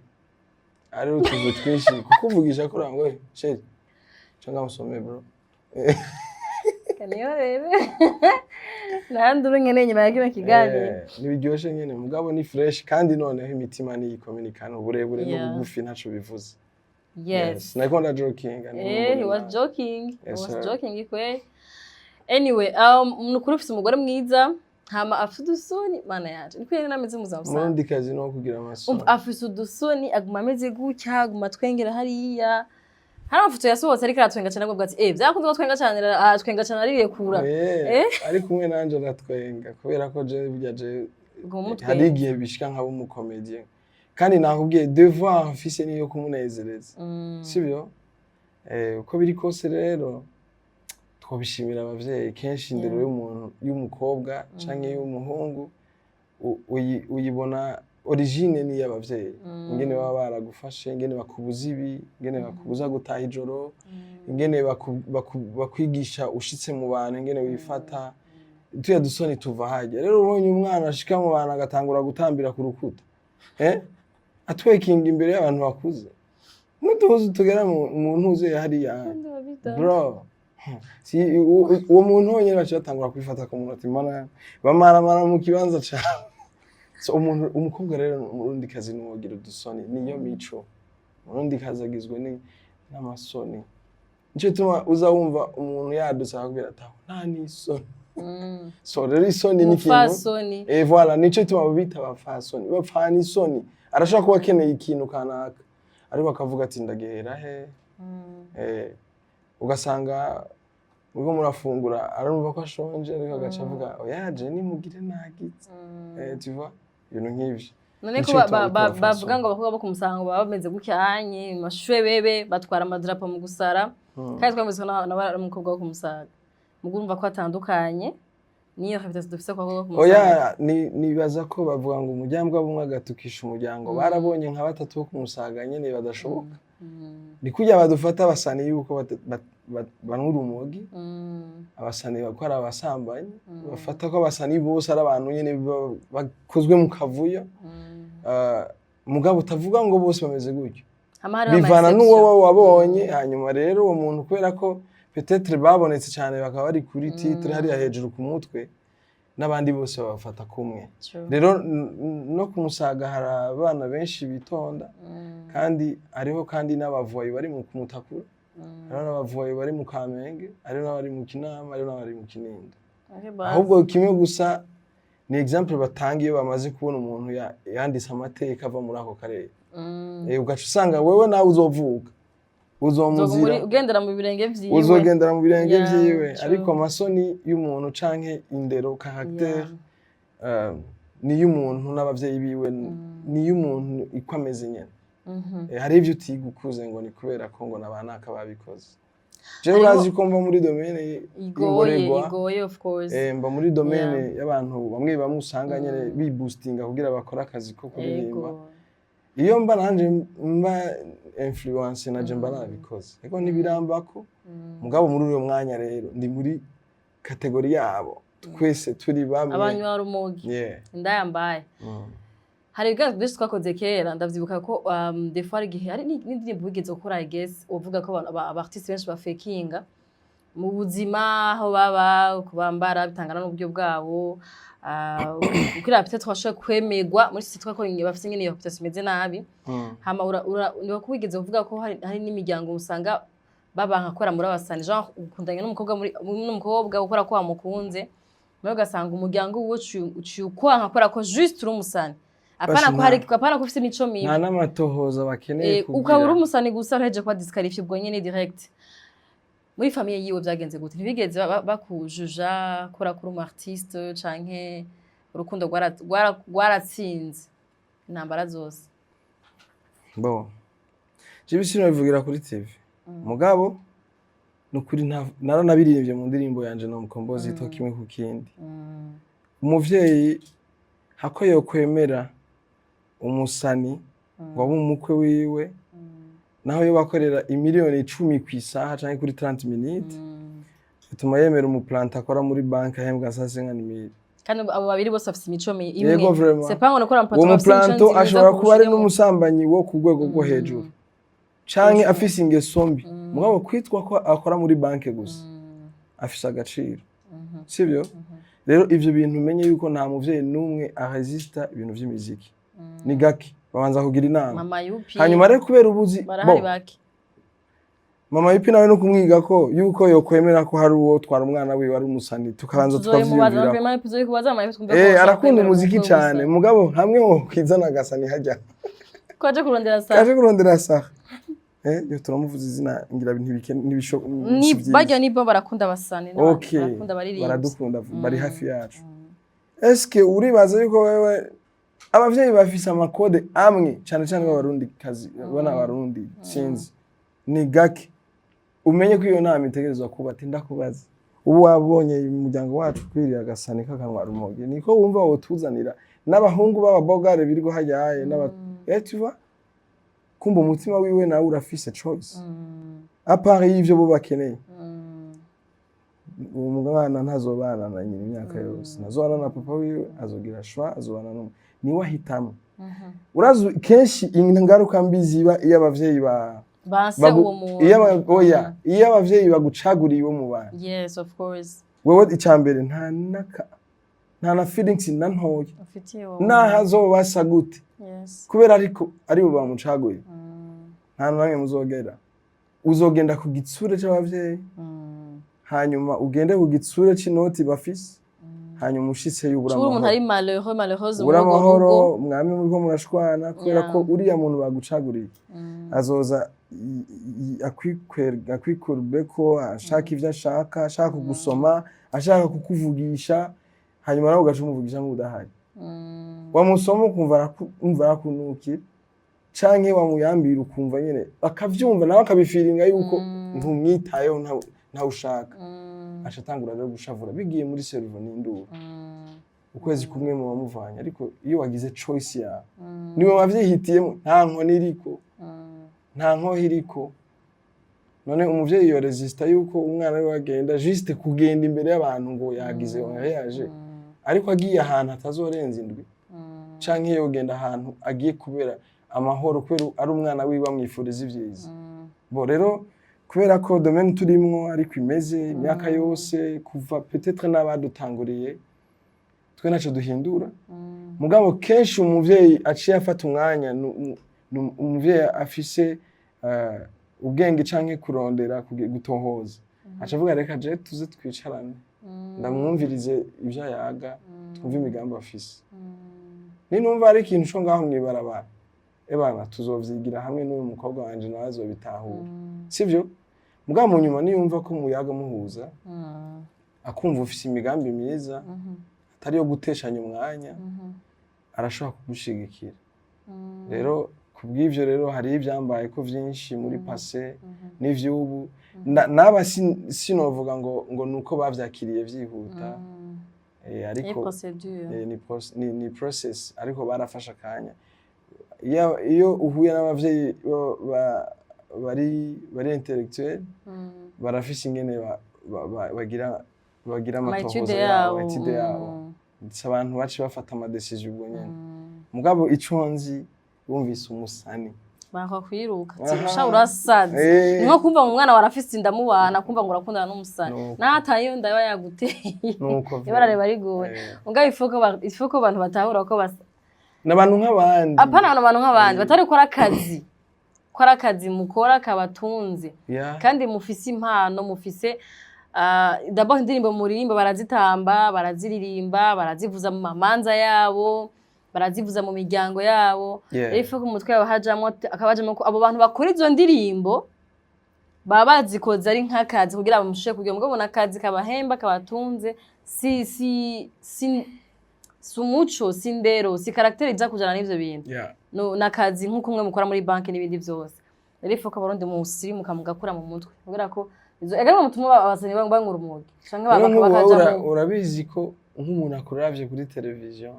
ari utuzu twinshi kukuvugisha kuri ngo: "Eh, chéri, cyangwa musome bro." Niyo rero nandi uri nyene nyuma ya kino kiganiro. Ntibiryoshe nyene, mugabo ni fresh. Kandi noneho imitima niyikominikana, uburebure n'ubugufi ntaco bivuze. Yes. Nariko ndajokinga. Eh, he was joking. He Yes, was sir. joking kweli. Anyway, nukuri ufise umugore mwiza, hama afise udusoni, mana yanje. Niko yari nameze mu buzima busanzwe. Umurundi kazi no kugira amasoni. Umva, afise udusoni, aguma ameze gutya, aguma atwengera hariya. Hari amafoto yasohotse ariko aratwenga cyane, avuga ati: "Eh, byakunze ko twenga cyane, aratwenga cyane, arirekura." Eh, Eh? ari kumwe nanje aratwenga kubera ko je burya je Uguma umutwenga. hari igihe bishika nkaba umucomédien, kandi nakubwiye devoir mfise niyo kumunezereza, sibyo? Uko biri kose rero twobishimira abavyeyi. Kenshi indero y'umuntu, y'umukobwa canke y'umuhungu, uyibona origine ni iy'abavyeyi, ingene baba baragufashe, ingene bakubuza ibi, ingene bakubuza gutaha ijoro, ingene bakwigisha ushitse mu bantu ingene wifata. Tuya dusoni tuva hajya. Rero ubonye umwana ashika mu bantu agatangura gutambira ku rukuta, atwekinga imbere y'abantu bakuze, n'uduhuzu tugera mu ntuze hariya, bro, si uwo muntu wenyine baca batangura kwifata ku munota, imana bamaramara mu kibanza cawe. So umuntu, umukobwa rero, umurundi kazi nuwogira udusoni, niyo mico. Umurundi kazi agizwe n'amasoni, nico gituma uza wumva umuntu yadutse akakubwira ati: "Aho nta n'isoni." So rero isoni ni ikintu Umupfasoni. Eh, voilà, nico gituma babita abapfasoni, bapfana isoni. Arashobora kuba akeneye ikintu kanaka, ariko akavuga ati: "Ndagehera he?" Ugasanga ubwo murafungura arumva ko ashonje, ariko agaca avuga: "Oya, je nimugire nagize." Tu vois, ibintu nk'ivyo. None ko Nico gituma bariko bavuga barafaso. ngo abakobwa bo ku Musaga baba bameze gutyanye mashwebebe, batwara amadarapo mu gusara, kandi twemeze ko nawe ari umukobwa wo ku Musaga, mugurumva ko atandukanye niyo réputation dufise ku bakobwa bo ku Musaga. Oya, nibaza ko bavuga ngo umuryango bumwe agatukisha umuryango. Barabonye nka batatu bo kumusaga nyene badashoboka. Ni kurya badufata abasani yuko banywa urumogi, abasani ko ari abasambanyi, bafata ko abasani bose ari abantu nyene bakozwe mu kavuyo. Mugabo utavuga ngo bose bameze gutyo. Hama hariho ama Bivana n'uwo exception. wowe wabonye. Hanyuma rero uwo muntu, kubera ko peut-être babonetse cyane, bakaba bari kuri titre hariya hejuru ku mutwe, n'abandi bose babafata kumwe. Rero no kumusaga hari abana benshi bitonda, kandi hariho kandi n'abavoyi bari mu Kumutakura, hariho n'abavoyi bari mu Kamenge, hariho n'abari mu Kinama, hariho n'abari mu Kinindo. Okay, basi. Ahubwo kimwe gusa ni exemple batanga iyo bamaze kubona umuntu yanditse amateka ava muri ako karere. Ugaca usanga wewe nawe uzovuka uzomuzira. Ugendera mu birenge vyiwe. Uzogendera mu birenge vyiwe. Ariko amasoni y'umuntu canke indero, caractère, ni y'umuntu n'abavyeyi biwe, ni y'umuntu iko ameze nyene. Hari ivyo utiga ukuze ngo ni kubera ko ngo nabanaka babikoze. Jewe urazi ko mva muri domaine igoye. y'imboregwa. Igoye, of course. Mba muri domaine y'abantu bamwe bamwe usanga nyene biboostinga kugira bakore akazi ko kuririmba. Iyo mba nanje mba influence, naje mba nabikoze, ariko ntibirambako. Mugabo muri uyo mwanya rero ndi muri catégorie yabo, twese turi bamwe. Abanywa rumogi, indayambaye. Hari ibiganiro byinshi twakoze kera, ndavyibuka ko des fois hari igihe hari n'indirimbo wigeze gukora, I guess, uvuga ko aba artiste benshi bafekinga mu buzima aho baba, uko bambara bitangana n'uburyo bwabo, kugira peut-être bashobore kwemerwa muri société, ko bafise nyene iyo réputation imeze nabi. Hama niba wigeze kuvuga ko hari n'imiryango usanga babanka gukora muri abasani, genre ukundanye n'umukobwa muri n'umukobwa ukora ko wamukunze, nawe ugasanga umuryango wiwe uciye ukwanka kubera ko juste uri umusani, apana Basi ko hari, apana ko ufise imico mibi. Nta n'amatohoza bakeneye Ukaba uri kugira. umusani gusa, uhejeje kuba disqualifié ubwo nyene direct. Muri famille yiwe vyagenze gute? Ntibigeze bakujuja kubera ko uri umu artiste, canke urukundo rwaratsinze intambara zose? Bo jewe sinobivugira kuri TV, mugabo nukuri naranabiririmbye mu ndirimbo yanje no mukombozi yitwa Kimwe ku Kindi. Umuvyeyi hako yokwemera umusani ngo abe umukwe wiwe, naho yo bakorera imiliyoni 10 ku isaha canke kuri 30 minutes, bituma yemera umuplanta akora muri banki ahembwa 150 mille. Kandi abo babiri bose bafise imico imwe. Yego, vraiment. C'est pas ngo nukora Uwo muplanto ashobora kuba ari n'umusambanyi wo ku rwego rwo hejuru canke afise ingeso mbi, mugabo kwitwa ko akora muri banki gusa afise agaciro, sibyo? Rero ivyo bintu umenye yuko nta muvyeyi n'umwe aresista ibintu vy'imiziki, ni gake babanza kugira inama. Mama Yupi. Hanyuma rero kubera ubuzi barahari bo bake. Mama Yupi nawe no kumwiga ko yuko yokwemera ko hari uwo twara umwana wiwe ari umusani, tukabanza tuzoyimubaza. tukavyiyumvira. Vraiment, tuzoyikubaza mama Yupi, twumve ko ushobora Arakunda kwemera umuziki umukwe cane, gusa. Mugabo hamwe wo kwizana agasani hajya Ko aje kurondera sa kaje kurondera saha, yo turamuvuza izina ngira ntibisho ni si vyiza. barya ni bo barakunda abasani n'abandi, barakunda abaririmbyi. Baradukunda, bari hafi yacu. Eske uribaza yuko wewe abavyeyi bafise ama codes amwe, cane cane b'abarundi kazi, bana abarundi sinzi, ni gake umenye ko iyo nama itegerezwa kuba ati ndakubaza, ubu wabonye umuryango wacu kwiriye agasani k'akanwa rumogi, niko wumva wotuzanira n'abahungu b'ababogare birirwa hajyaye n'aba tu vois, kumva umutima wiwe nawe urafise choice à part y'ivyo bo bakeneye. Uwo mwana ntazobana na nyina imyaka yose, ntazobana na papa wiwe, azogira choix, azobana n'umwe niwe ahitamo. Urazi kenshi ingaruka mbi ziba iyo abavyeyi ba banse uwo muntu. Oya, iyo abavyeyi bagucaguriye uwo mu bana, Yes, of course. Wewe icya mbere nta naka nta na feelings na ntoya ufitiye uwo naho azobasa gute, kubera ariko aribo bamucaguye, nta namwe muzogera. Uzogenda ku gitsure c'abavyeyi, hanyuma ugende ku gitsure c'inoti bafise, hanyuma ushitseyo ubura Cubura umuntu amahoro. Ari malheureux, malheureuse Ubura muri urwo amahoro rugo. Mwami muriko murashwana kubera ko uriya muntu bagucaguriye azoza akwikurbe ko ashaka ivyo ashaka, ashaka kugusoma, ashaka kukuvugisha, hanyuma nawe ugaca umuvugisha nk'udahari. Wamusoma ukumva umva arakunukira, canke wamuyambira ukumva nyene akavyumva, nawe akabifiringa yuko ntumwitayeho, ntawushaka. Aca atangura rero gushavura, bigiye muri cerveau n'induru. Ukwezi kumwe muba muvanye. Ariko iyo wagize choice yawe, niwe wavyihitiyemo, nta nkoni iriko, nta nkoho iriko. None umuvyeyi yo resista yuko umwana we agenda juste kugenda imbere y'abantu ngo yagize mariage, ariko agiye ahantu atazorenza indwi, canke yogenda ahantu agiye kubera amahoro, kubera ari umwana wiwe, amwifuriza ivyiza? Bo rero, kubera ko domaine turimwo ariko imeze imyaka yose, kuva peut-être n'abadutanguriye, twe ntaco duhindura. Mugabo kenshi umuvyeyi aciye afata umwanya, umuvyeyi afise ubwenge canke kurondera gutohoza, aca avuga: "Reka je tuze twicarane, ndamwumvirize ivyo ayaga, twumve imigambi afise. Ninumva ari ikintu co ngaho mw'ibarabara, ebana tuzovyigira hamwe n'uyu mukobwa wanje, nawe azobitahura." Sivyo? Mugabo mu nyuma niyumva ko muyaga muhuza, akumva ufise imigambi myiza atari iyo guteshanya umwanya, arashobora kugushigikira. Rero kubw'ivyo rero, hariho ivyambaye ko vyinshi muri passé n'ivy'ubu. Naba sinovuga ngo nuko bavyakiriye vyihuta. Ni Ariko procedure. Ni process, ariko barafashe akanya. Iyo uhuye n'abavyeyi bari intellectuel, barafise ingene bagira ama amatohoza étude yabo, yabo. Étude yabo. Si abantu baci bafata ama décision ubwo nyene. Mugabo ico nzi, bumvise umusani, Bakwa kwiruka. Aha. Usha urasaze. Ni nko kumva ngo umwana warafise inda mubana, kumva ngo urakundana n'umusani. Nuko. N'atayo ndaba yaguteye. Nuko. Ibara riba rigoye. Mugabo il faut ko abantu batahura ko basa N'abantu nk'abandi. Apana abantu nk'abandi batari gukora akazi, ko ari akazi mukora kabatunze. Kandi mufise impano, mufise d'abord indirimbo muririmba barazitamba, baraziririmba, barazivuza mu mamanza yabo, barazivuza mu miryango yabo. Rero il faut ko mu mutwe yabo hajamwo, akaba hajamwo ko abo bantu bakora izo ndirimbo baba bazikoze ari nk'akazi kugira bamushire kugira ngo mugabo akazi kabahemba, kabatunze, si umuco, si indero, si caractère iza kujana n'ivyo bintu. No, nakazi nk'uko umwe mukora muri banki n'ibindi byose. Rero il faut ko Abarundi musirimuka mugakura mu mutwe, kubera ko izo ega nimwe mutuma abasani banywa urumogi canke Rero nk'ubu wowe bakaja mu urabizi ko nk'umuntu akuravye kuri televiziyo,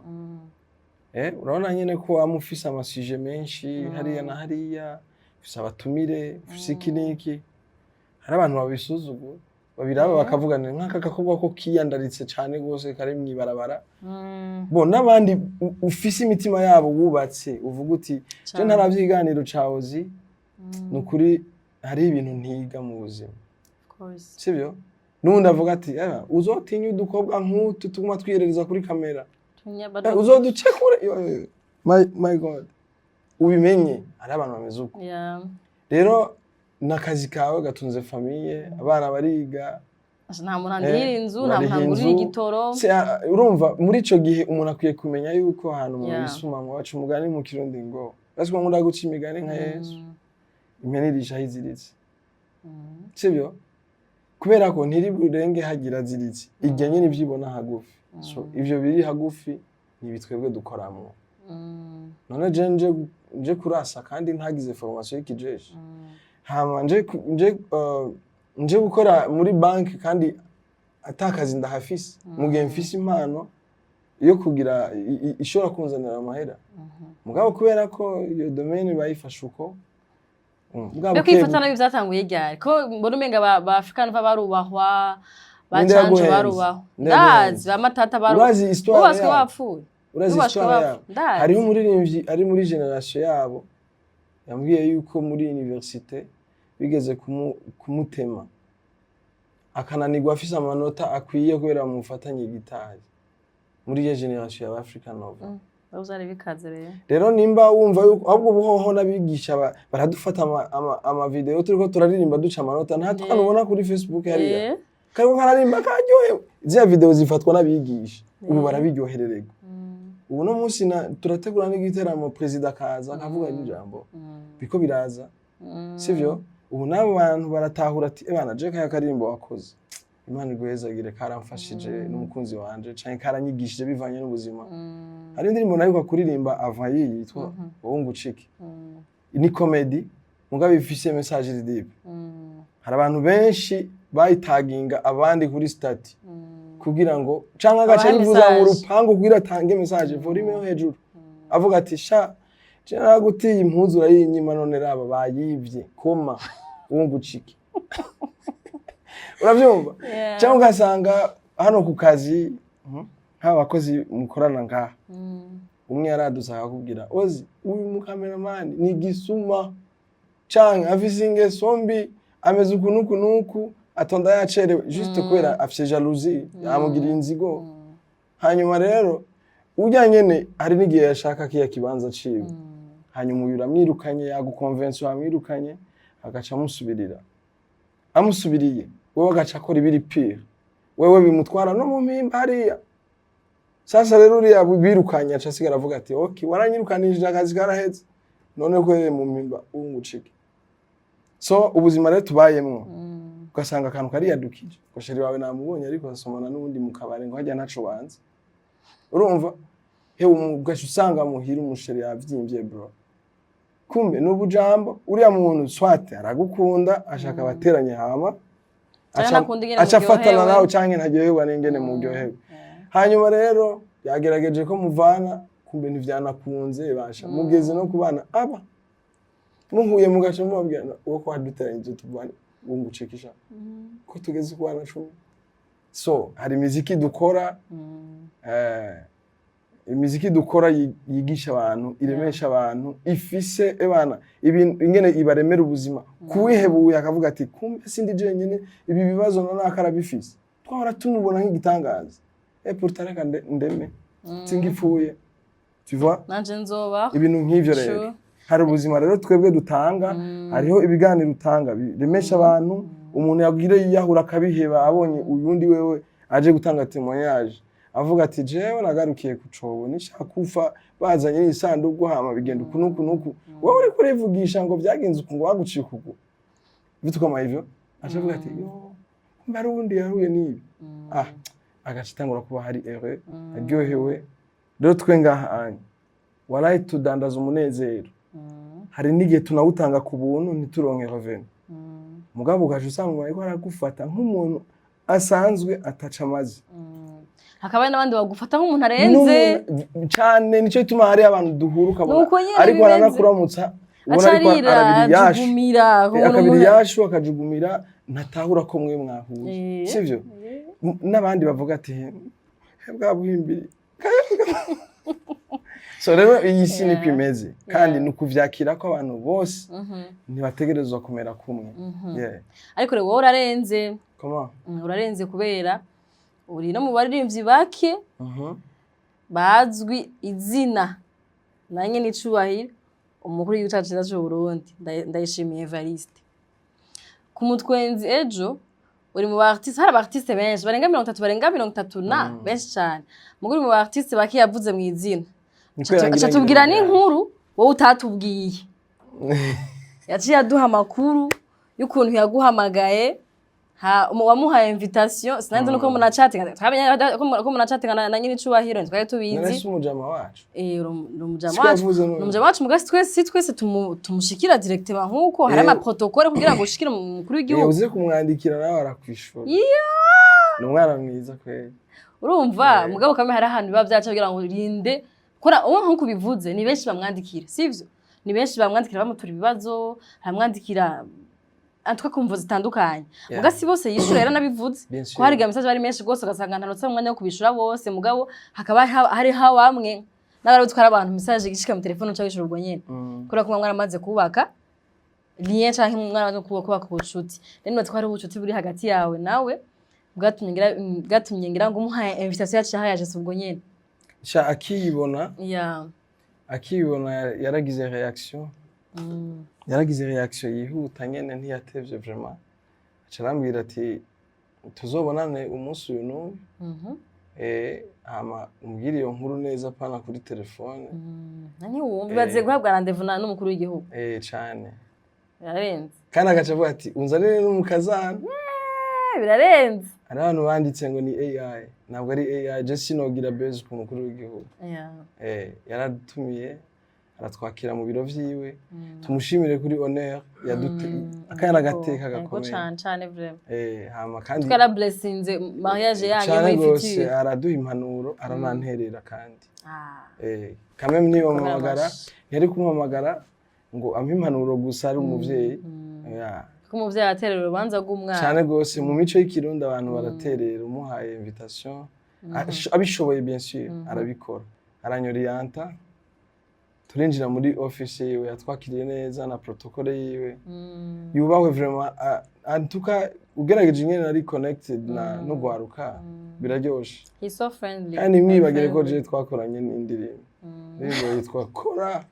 urabona nyene ko wama ufise ama sujets menshi hariya na hariya, ufise abatumire, ufise iki n'iki. Hari abantu babisuzugura, babiraba, bakavuga ni nk'aka gakobwa ko kiyandaritse cane gose, kari mw'ibarabara. Bo n'abandi ufise imitima yabo wubatse, uvuga uti: "Je Cane. ntaravye ikiganiro ca Ozi, ni ukuri hariho ibintu ntiga mu buzima." Of course. Sibyo? N'uwundi avuga ati: "Uzotinye udukobwa nk'utu tuguma twiyerereza kuri kamera." Uzoduce kure. Yo, yo, yo. My God, ubimenye hari abantu bameze uko. Rero n'akazi kawe gatunze famille, abana bariga. Nta muntu andihira inzu, nta muntu Bariha angurira inzu. igitoro. Se, urumva muri ico gihe umuntu akwiye kumenya yuko ahantu mu bisumamwo, baca umugani mu Kirundi ngo basiko nkunda guca imigani nka Yesu: "Impene irisha aho iziritse." Sibyo? Kubera ko ntiri burenge hagira ziritse, irya nyene ivyibona hagufi. So ivyo biri hagufi ni twebwe dukoramwo. None je nje kurasa kandi ntagize formation y'ikijeshi, hama nje gukora muri banki kandi atakazi ndahafise, mu gihe mfise impano yo kugira ishobora kunzanira amahera? Mugabo kubera ko iyo domaine bayifashe uko, mugabo Mbega buke kwifata nabi vyatanguye ryari, ko mbona umenga ba African va barubahwa, ba Ninde Canje yaguhenze? barubahwa? Ninde yaguhenze? Ndazi ba Matata barubahwa. Urazi histoire Bubaswe yabo? bapfuye. Urazi Bubashwe histoire bapfuye. yabo? Ndazi. Hariho umuririmbyi ari muri génération yabo yambwiye yuko muri université bigeze kumutema, akananirwa afise amanota akwiye kubera bamufatanye gitari muri iyo génération ya Africa Nova. Aho vyari bikaze rero. Rero nimba wumva yuko ahubwo ubuhoho n'abigisha baradufata ama vidéo turiko turaririmba, duca amanota, nta twana ubona kuri Facebook hariya kariko kararimba karyohewe, ziriya vidéo zifatwa n'abigisha ubu barabiryoherererwa. Ubu no munsi turategura n'igiteramo, perezida akaza akavuga n'ijambo, biko biraza. Sivyo? Ubu n'abo bantu baratahura ati: "Ebana, je kaya karirimbo wakoze, Imana iguhezagire, karamfashije n'umukunzi wanje, canke karanyigishije bivanye n'ubuzima." Hari indirimbo naheruka kuririmba avant yiyi yitwa Wowe Ngucike. Ni comedy, mugabo ifise message iri deep. Hari abantu benshi bayitaginga abandi kuri statut kugira ngo canke agaca Abahe yivuza mu message. rupangu kugira atange message, volume yo hejuru, avuga ati: "Sha, je naragutiye impuzu urayinyima, none raba bayivye, koma wowe ngucike." Uravyumva? Yeah. Cyangwa ugasanga hano ku kazi, nk'abakozi mukorana ngaha, umwe yaradutse akakubwira: "Ozi uyu mukameramani ni gisuma, canke afise ingeso mbi, ameze uku nuku nuku, atonda yacerewe," juste kubera afise jalousie, yamugiriye inzigo. Hanyuma rero urya nyene hari n'igihe yashaka kiya kibanza ciwe, hanyuma uyu uramwirukanye, yagukonvensi wamwirukanye, agaca amusubirira. Amusubiriye, wewe agaca akora ibiri pire, wewe bimutwara no mu mpimba hariya. Sasa rero uriya birukanye aca asigara avuga ati: "Okay, waranyirukanishije, akazi karaheze, none ko mu mpimba ungucike." So ubuzima rero tubayemwo, ugasanga akantu kariyadukije ngo chéri wawe namubonye ariko asomana n'uwundi mu kabari, ngo hajya ntaco banze. Urumva hewe, ugaca usanga muhira umuchéri yavyimbye, bro. Kumbe n'ubujambo, uriya muntu swate aragukunda, ashaka abateranye, hama Canke ntakunda ingene aca afatana muryohewe. nawe, canke ntaryoherwa n'ingene muryohewe. Hanyuma rero yagerageje ko muvana, kumbe ntivyanakunze, basha mugeze no kubana, aba muhuye mugaca mubabwira: "Uwo ko waduteranyije tuvane, wungucikisha ko tugeze ku bana 10." So hari imiziki dukora, imiziki dukora yigisha abantu, iremesha abantu, ifise ebana ibintu ingene ibaremera ubuzima, kuwihebuye akavuga ati: "Kumbe sindi jenyine, ibi bibazo na naka arabifise, twahora tumubona nk'igitangaza, et pourtant reka ndeme singipfuye," tu vois? Nanje nzoba Ibintu nk'ivyo rero. Hari ubuzima rero twebwe dutanga, hariho ibiganiro utanga biremesha abantu. Umuntu yagire yiyahura akabiheba abonye uyundi wewe aje gutanga témoignage, avuga ati: "Jewe nagarukiye ku cobo, nishaka kufa bazanye isanduku, hama bigenda uku nuku nuku, wowe uriko urivugisha ngo vyagenze uku, ngo baguciye ukuguru," vitu kama hivyo. Aca avuga ati: "Yo, kumbe hari uwundi yahuye n'ibi." Ah, agaca atangura kuba hari heureux, aryohewe. Rero twe ngaha anya, warayi, tudandaza umunezero. Hari n'igihe tunawutanga ku buntu, ntituronke revenu, mugabo ugaca usanga umuntu ariko aragufata nk'umuntu asanzwe ataca amazi. Hakaba hari n'abandi bagufata nk'umuntu arenze. Cane, nico gituma hari abantu duhura ukabona Nuko nyene ariko bimeze. aranakuramutsa, ubona aca ariko arira, arabira iyashu. ajugumira. Akabira iyashu, akajugumira, ntatahura ko mwe mwahuye. Sivyo? N'abandi bavuga ati: "He bwa buhimbiri." So rero iyi si niko imeze, kandi ni ukuvyakira ko abantu bose ntibategerezwa kumera kumwe. Yeah. Ariko rero wowe urarenze. Comment? Urarenze kubera uri no mu baririmbyi bake bazwi izina nanye n'icubahiro umukuru w'igihugu cacu ciza c'Uburundi, Ndayishimiye Evariste. Ku mutwenzi ejo uri mu ba artiste, hari aba artiste benshi barenga 30, barenga 30 na benshi cane, mugo uri mu ba artiste bake yavuze mu izina. Niko yarangira. Aca tubwira ngira. n'inkuru wowe utatubwiye. Yaciye aduha amakuru y'ukuntu yaguhamagaye, wamuhaye invitation. Sinanzi nuko munacatinga, twamenye ko munacatinga na nyine icubahiro, ntitwari tubizi. None si umujama wacu? Eh, uri umujama Siko wacu. yavuze none. Ni umujama wacu, mugasi twese si twese tumushikira directement nkuko hari ama protocole kugira ngo ushikire umukuru w'igihugu. Uze kumwandikira nawe arakwishura. Ni umwana mwiza kweli. Urumva, mugabo kame hari ahantu biba vyaca kugira ngo rinde kora uwo. Nkuko ubivuze, ni benshi bamwandikira, sivyo? Ni benshi bamwandikira bamutura ibibazo, haramwandikira antwa kumvo zitandukanye. Muga si bose yishura, yaranabivuze Bien sûr. ko hari igihe message bari menshi gose, ugasanga ntanotse umwanya wo kubishura bose. Mugabo hakaba hariho bamwe n'abari abantu message igishika mu telefone uca wishura ubwo nyene, kubera ko mwaramaze kubaka lien canke mwaramaze kubaka ubucuti. Rero nibaza ko hari ubucuti buri hagati yawe nawe bwatumye ngira ngo umuhaye invitation yaciye ahayaje ubwo nyene. Sha, akiyibona, akibona yaragize réaction, yaragize réaction yihuta nyene, ntiyatevye vraiment. Aca arambwira ati: "Tuzobonane umunsi uyu n'uyu, hama umbwire iyo nkuru neza, pana kuri telefone." Ntiwumva, ibaze guhabwa rendez-vous n'umukuru w'igihugu. Eh, cane. Birarenze. Kandi agaca avuga ati: "Unzanire n'umukazana." Birarenze. Hari abantu banditse ngo ni AI. Ntabwo ari AI, je sinogira buzz ku mukuru w'igihugu. Yaradutumiye, aratwakira mu biro vyiwe. Tumushimire kuri honneur yadute, akana agateka gakomeye. Cane cane, vraiment. Hama kandi Twara blessinze mariage yanyu cane muri gose, future. araduha impanuro, arananterera kandi. Ah. Kameme niyo Komera mpamagara, amashi. ntiyari kumpamagara ngo ampe impanuro gusa ari umuvyeyi. Yeah. Ko umuvyeyi aterera urubanza rw'umwana. Cane gose, mu mico y'ikirundi abantu baraterera. Umuhaye invitation, abishoboye bien sûr, arabikora, aranyorienta, turinjira muri office yiwe, yatwakiriye neza na protocole yiwe. Yubahwe vraiment. En tout cas, ugerageje ingene nari connected na n'ugwaruka, biraryoshe. He's so friendly. Kandi mwibagire ko Friendly. je twakoranye n'indirimbo, indirimbo yitwa Kora.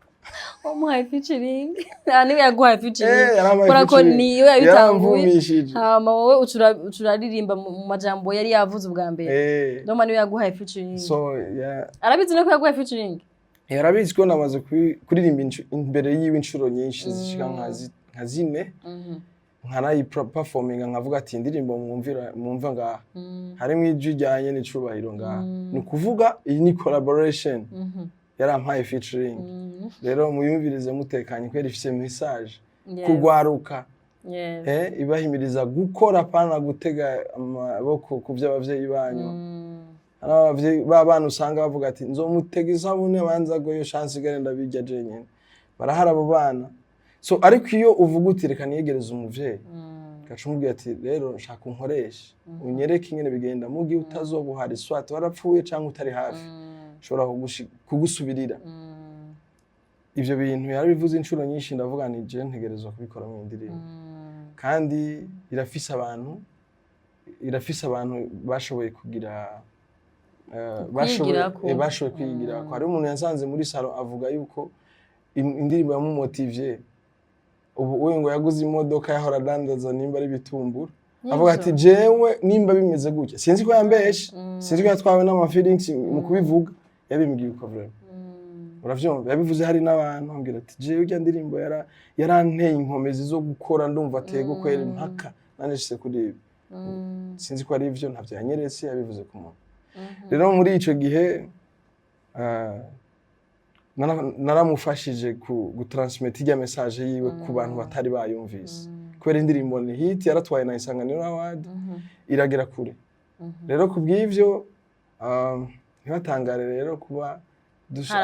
Wamuhaye featuring. Ah, niwe yaguhaye featuring. Yarampaye Kubera ko featuring. niyo yabitanguye. Yaramvumishije. Hama wowe ucuraririmba mu majambo yari yavuze ubwa mbere. Ndumva niwe yaguhaye featuring. So yeah. Arabizi no ko yaguhaye featuring. Yarabizi ko namaze kuririmba imbere yiwe inshuro nyinshi zishika nka zine, nkanayiperforminga, nkavuga ati indirimbo mwumvira, mwumva ngaha harimo ijwi rijyanye n'icubahiro ngaha, ni ukuvuga iyi ni collaboration, yarampaye featuring. Rero muyumvirize mutekanye kubera ifise message kugwaruka, ibahimiriza gukora, pana gutega amaboko ku by'abavyeyi banyu. Hari abavyeyi b'abana usanga bavuga ati nzomutega isabune banza go yo chance igare ndabirya jenyine. Barahari abo bana. So ariko iyo uvuga uti reka niyegereze umuvyeyi, gaca umubwira ati rero nshaka unkoreshe, unyereke ingene bigenda, mu gihe utazoba uhari, soit warapfuye cyangwa utari hafi, nshobora kugusubirira. Ivyo bintu yarabivuze inshuro nyinshi, ndavuga nti je ntegerezwa kubikora mu indirimbo. Kandi irafise abantu bashoboye kugira bashoboye Kwiyigirako. Bashoboye kwiyigirako. Hari umuntu yasanze muri salon avuga yuko indirimbo yamumotivye, ubu uyu ngo yaguze imodoka, yahora adandaza nimba ari ibitumbura, avuga ati jewe nimba bimeze gutya, sinzi ko yambeshe, sinzi ko yatwawe n'ama feelings mu kubivuga, yabimbwiye uko vraiment. Uravyumva, yabivuze hari n'abantu, ambwira ati jewe irya ndirimbo yaranteye inkomezi zo gukora, ndumva atego kwera impaka nanje nshitse kuri ibi. Sinzi ko ari ivyo, ntavyo yanyeretse, yabivuze ku muntu. Rero muri ico gihe naramufashije gutransmit irya message yiwe ku bantu batari bayumvise, kubera indirimbo ni hit, yaratwaye na Isanganiro Award, iragera kure. Rero ku bw'ivyo, ntibatangare rero kuba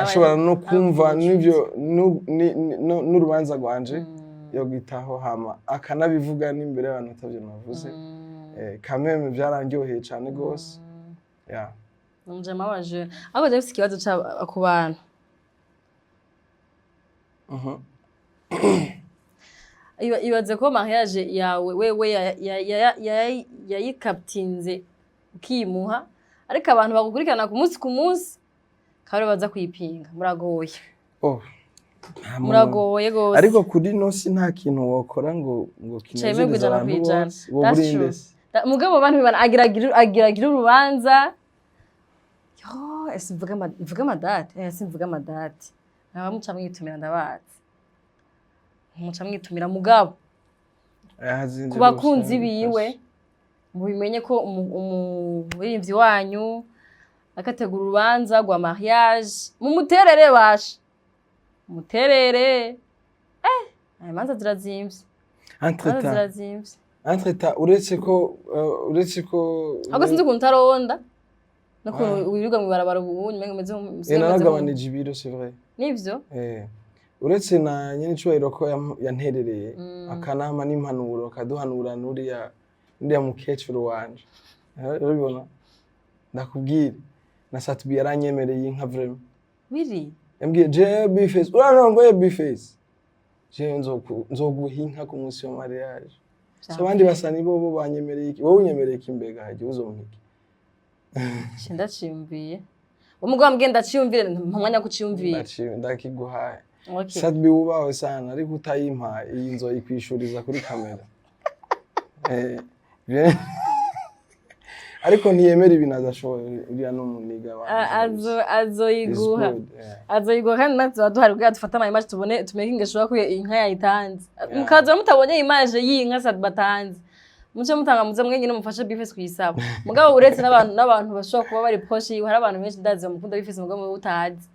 ashobora no kumva habaye n'ivyo n'urubanza rwanje yo gwitaho, hama akanabivuga n'imbere y'abantu atavyo navuze. Kameme byarandyoheye cyane gose, yeah. Umujama waje ahubwo ndafise ikibazo ku bantu. Ibaze ko mariage yawe wewe yayikaptinze ukimuha, ariko abantu bagukurikirana ku munsi ku munsi kabari baza kuyipinga, muragoye. Oh, nta muntu- Muragoye gose. Ariko kuri no si nta kintu wokora ngo Cemerwa kinezereze ijana abantu kw'ijana. bose. Wowe That's uri true. nde se? Mugabo abantu bibana agira urubanza yo ese mvuga amadate, simvuga amadate, nkaba muca mwitumira, ndabazi muca mwitumira, mugabo Yazinze ku bakunzi rwose, biwe mubimenye ko umuririmbyi wanyu akategura urubanza rwa mariage, mumuterere basha, muterere. Ayo manza zirazimvye, imanza Entre-temps, zirazimvye. entre-temps, uretse ko Ahubwo sinzi ukuntu utaronda n'ukuntu wirirwa mw'ibarabara ubu umenga umeze usigaye umeze Naragabanije ibiro, c'est vrai. Nivyo. Uretse na nyenicubahiro ko yanterereye, akanama n'impanuro, akaduhanura n'uriya mukecuru wanje. Urabibona, ndakubwira na Satubi yaranyemereye inka vraiment. Biri Yambwiye je B-Face urarongoye, B-Face je nzoguha inka ku munsi wa mariage. So abandi basa ni bo banyemereye iki, wowe unyemereye iki? Mbega hagiye uzompa iki? Ndaciyumviye umugabo wambwiye ndaciyumvire, nta mwanya wo kuciyumvira. Ndakiguhaye. Okay. Satubi wubawe sana, ariko utayimpaye iyi nzoyikwishuriza kuri kamera. Ariko ntiyemera ibintu adashoboye, uriya ni umuniga wanje. Azoyiguha. Is good, yeah. Azoyiguha, kandi natwe tuba duhari kugira dufate ama image, tubone tumakinge sure ko inka yayitanze. Mukaza mutabonye image y'inka Sat batanze, Muce mutanga, muze mwenyine mufashe B-Face kuyisaba. Mugabo uretse n'abantu bashobora kuba bari proche yiwe, hari abantu benshi ndazi bamukunda B-Face, mugabo wowe utazi,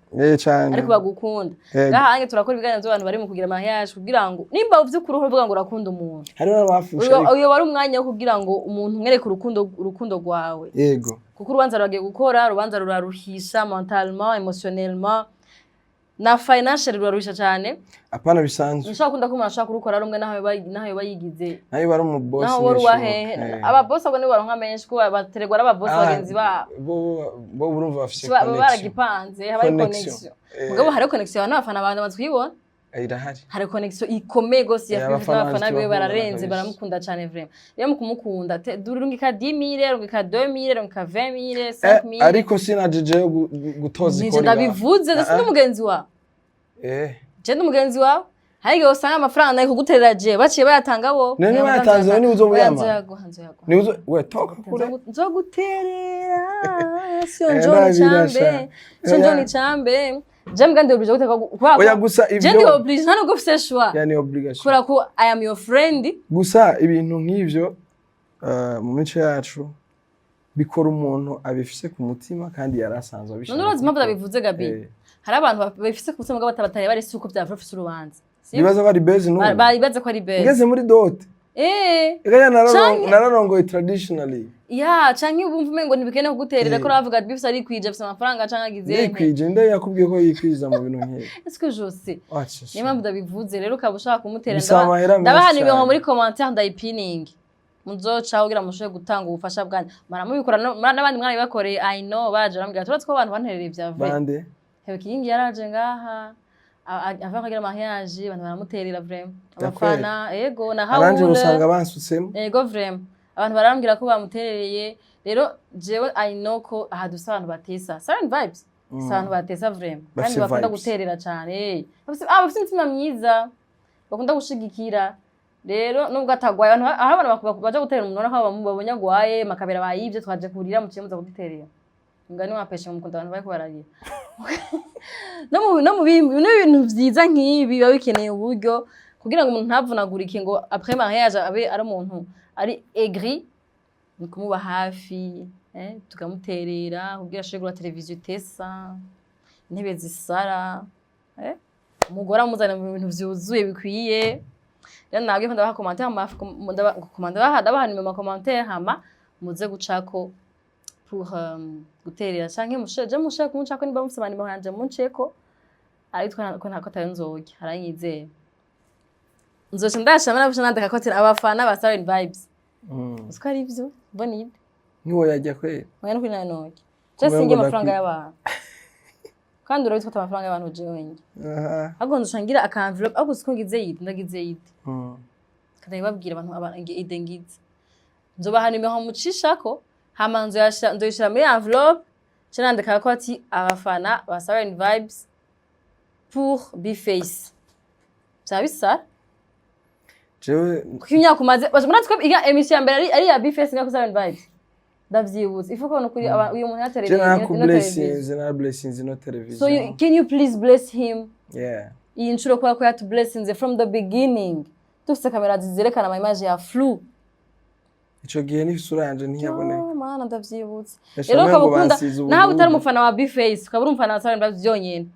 Cane. ariko bagukunda. Yego. Ngaha hange turakora ibiganiro by'abantu bari mu kugira mariage, kugira ngo nimba uvyukuri uvuga ngo urakunda umuntu, Hariho n'abafushe uyo ariko. Uyo wari umwanya wo kugira ngo umuntu umwereke urukundo rwawe, kuko urubanza ruragiye gukora, urubanza ruraruhisha mentalement, émotionnellement na financial, ruraruhisha cyane. Apana bisanzwe. Nshobora kunda ko umuntu ashobora kurukora rumwe, naho yoba yigize Nayo bari umu boss. Naho wari uwahehe, ababosi abo nibo baronka menshi, kuko baterwa n'ababosi bagenzi babo. Bo urumva bafise Baba connection. baragipanze, haba hari Connection. connection. Mugabo hariho connection n'abafana bantu bamaze kuyibona. Irahari. Hari connection ikomeye gose ya Abafana n'abafana bacu biwe turakundana bararenze. kabisa. Baramukunda cyane vraiment. Rero mu kumukunda, rungika 10 000, rungika 2000, rungika 20 000, 5000. Ariko sinajejeyo gutoza Nije ikori. ndabivuze, ndetse n'umugenzi wawe. Je ndi umugenzi wawe, hari igihe usanga amafaranga nayo kuguterera je baciye bayatanga bo. None bayatanze, wewe niwe uzoyama? Nzoyaguha, nzoyaguha. Ni uzo we toka kure. Nzoguterera siyo. Njoni Njoni ndabirasha. chambe, siyo. Njoni chambe, je mbwa ndi obligé guteka kubera Oya, gusa je ivyo ndi obligé, nta nubwo ufise choix. Yani obligation. Kubera ko I am your friend. Gusa ibintu nk'ivyo, mu mico yacu bikora umuntu abifise ku mutima kandi yari asanzwe abishaka. None urazi impamvu ndabivuze, Gabi? Hari abantu bafise ku mutima mugabo batari bari si uko byava bafise urubanza. Sibyo? Bibaza ko ari base n'ubu. Bibaza ko ari beza. Ngeze muri dot. Ega nararongoye traditionally. Ya, canke ubumva umengo ntibikene kuguterera, ko uravuga ati bifise ari kwije, afise amafaranga canke agize. Yikwije nde? Yakubwiye ko yikwiza mu bintu nk'ibi? Est-ce que je sais? Wacha. Niyo mpamvu ndabivuze. Rero ukaba ushaka kumutera, Bisaba amahera menshi ndabaha nimero cane. muri commentaire, ndayipiningi, muzocaho kugira mushobore gutanga ubufasha bwanyu. Maramubikora n'abandi mwarabibakoreye. I know baje barambwira, turazi ko abantu banterereye vya vrai. Bande? Hewe Kigingi yaraje ngaha ava akagira mariage, abantu baramuterera vraiment, abafana, ego na Aranje Raoul. usanga bansutsemo. Ego vraiment, abantu barambwira ko bamuterereye. Rero jewe I know ko aha dufise abantu batesa Siren Vibes, si abantu batesa vraiment, kandi Bafise bakunda vibes. guterera cane. Bafise imitima myiza, bakunda gushigikira. Rero nubwo atagwaye, abantu aho abantu baja guterera umuntu, ubona ko babonye agwaye, makabera bayivye, twaje kurira, muciye muza kuduterera. Ngani wapesha mukunda abantu bariko bararira. No mu bintu vyiza nk'ibi biba bikeneye uburyo kugira ngo umuntu ntavunagurike, ngo après mariage abe ari umuntu ari aigri. Ni kumuba hafi, tukamuterera kugira ashobore kugura televiziyo itesa, intebe zisara, umugore amuzana mu bintu vyuzuye bikwiye. Rero nabwiye ko ndabaha commentaire, ndabaha nimero ma commentaire, hama muze gucako pour guterera, canke mushe je mushaka kumucako, nimba mufise amanimero yanje munceko, ariko ko ntako atayo nzorya aranyizeye, nzoca ndashama nabusha nandika ko ati abafana ba Siren Vibes. Uziko ari ivyo mbona ide. Ntiwo yajya kwera. Oya, nukuri nayo norya je Kumengo singe amafaranga y'abantu, kandi urabizi ko ata amafaranga y'abantu jewe njye. Ahubwo nzoca ngira aka envelope, ahubwo siko ngize yide, ndagize yide. Ndabibabwira abantu ide ngize, nzobaha nimero mucishako, hama nzoyishira muri envelope, nca nandika ko ati abafana ba Siren Vibes pour B-Face. Vyaba bisara. Jewe Kuko imyaka umaze murazi ko iya émission ya mbere ari iya B-Face nga ku Siren Vibes, ndavyibutse ifu ko nukuri uyu muntu je yaterereye ino televiziyo. narakublessinze, narablessinze ino televiziyo. So can you please bless him Yeah. iyi nshuro, kubera ko yatublessinze from the beginning, dufise kamera zerekana ama image ya flou. Ico gihe n'isura yanje ntiyaboneka. Oh, mana, ndavyibutse. Yasha Rero umengo ukaba ukunda bansize nawe utari uburundi. umufana wa B-Face, ukaba uri umufana wa Siren Vibes byonyene,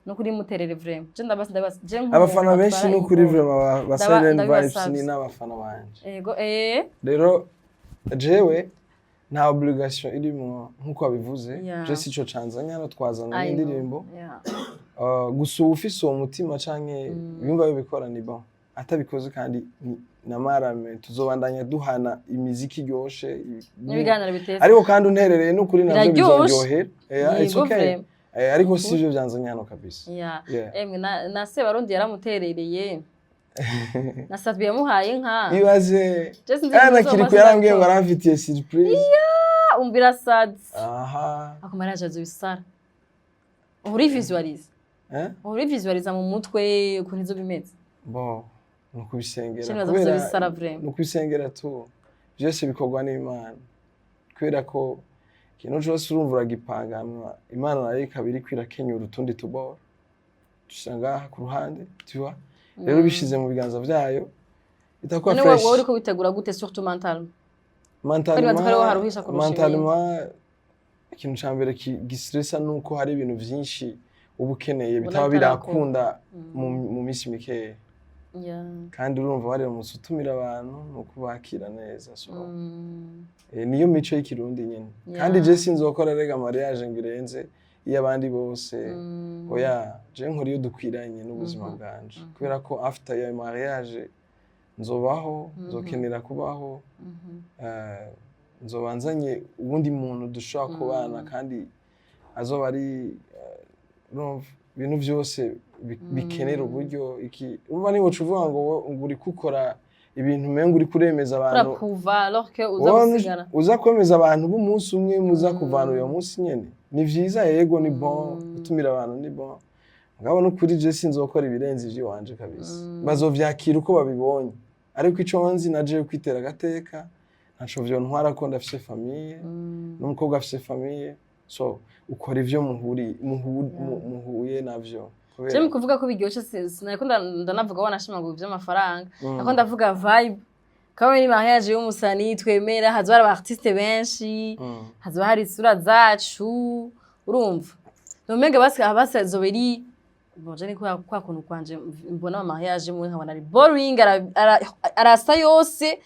nukuri muterere vraiment. Je ndabasi, ndabasi je nk'umuntu Abafana benshi atwara n'ukuri iyi vraiment ba Silent Vibes ndabibasavye. ni n'abafana banje. Ego. Rero jewe nta obligation irimwo nk'uko wabivuze. Je sico canzanye hano, twazana I know. n'indirimbo. Gusa uba ufise uwo mutima canke yumva bibikora, ni bon. Atabikoze kandi na marame, tuzobandanya duhana imiziki iryoshe N'ibiganiro biteze. Ariko kandi unterereye n'ukuri navyo Biraryoshe. bizoryohera. It's Yego, okay. vraiment. Ariko sivyo vyanzanye hano kabisa. Yeah. Yeah. Emwe na Sebarundi yaramuterereye, na Satbi yamuhaye inka. Ibaze. Je sinzi na ibintu Kirikou uzova yarambwiye ngo sindatora. aramfitiye surprise. Umvira Sadi. Aha. Ako mariage azobisara, uri visualize? Eh? Uri visualiza mu mutwe ukuntu izo bimeze? Bon, ni ukubisengera. Je nibaza ko uzobisara vraiment. Ni ukubisengera tu, byose bikorwa n'Imana, kubera ko ikintu cose urumva uragipanga, hanyuma Imana nayo ikaba iriko irakenyura utundi tuboro dushira ngaha ku ruhande, tu vois. Rero bishize mu biganza vyayo itakuba None wowe fresh. wowe uriko witegura gute, surtout mentalement? Nibaza ko ariho haruhisha kurusha ibindi. Mentalement, ikintu ca mbere gistressa nuko hari ibintu vyinshi uba ukeneye Ubona bitaba bitarakunda. birakunda mu minsi mikeya. Kandi urumva waramutse utumira abantu ni ukubakira neza, so niyo mico y'Ikirundi nyene. Kandi je sinzokora rega mariage ngo irenze iyo abandi bose. Oya, je nkora iyo dukwiranye n'ubuzima bwanje, kubera ko after ya mariage nzobaho, nzokenera kubaho, nzoba nzanye uwundi muntu dushobora kubana, kandi azoba ari urumva ibintu byose bikenera uburyo. Iki urumva niba uvuga ngo uri gukora ibintu umenga uri kuremeza abantu, urapuva alors que uza wowe gusigara. Uza kwemeza abantu b'umunsi umwe muza kuvana uyo munsi nyene. Ni vyiza, yego, ni bon gutumira abantu, ni bon, mugabo n'ukuri je sinzokora ibirenze ivy'iwanje kabisa. Bazovyakira uko babibonye, ariko ico nzi naje kwitera agateka, ntaco vyontwara ko ndafise famille, n'umukobwa afise famille, so ukora ivyo muhuye navyo. Je mu kuvuga ko biryoshe, sinariko ndanavuga wanashima ngo ivy'amafaranga, ariko ndavuga vibe kaba ni mariage y'umusani twemera, hazoba hari aba artiste benshi, hazoba hari isura zacu, urumva nomenga basi basi azoba iri bon. Je ni kwa kuntu kwanje mbona ama mariage mwe nkabona ari boring, arasa yose,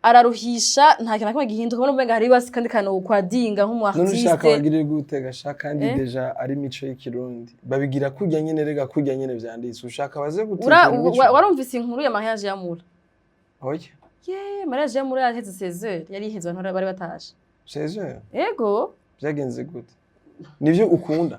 araruhisha, nta kintu na kimwe gihinduka. Ubona umenga hari basi kandi kantu kwadinga nk'umu None ushaka artiste. bagire gute gasha? Kandi Eh? déjà ari imico y'Ikirundi, babigira kurya nyene, rega kurya nyene vyanditse, ushaka baze Ura gutekera imico. Warumvise inkuru ya mariage ya Mura? Oya. Ye, mariage ya Mura yaheze 16h, yari iheze, abantu bari batashe. 16h? Ego. Vyagenze gute? Nivyo ukunda?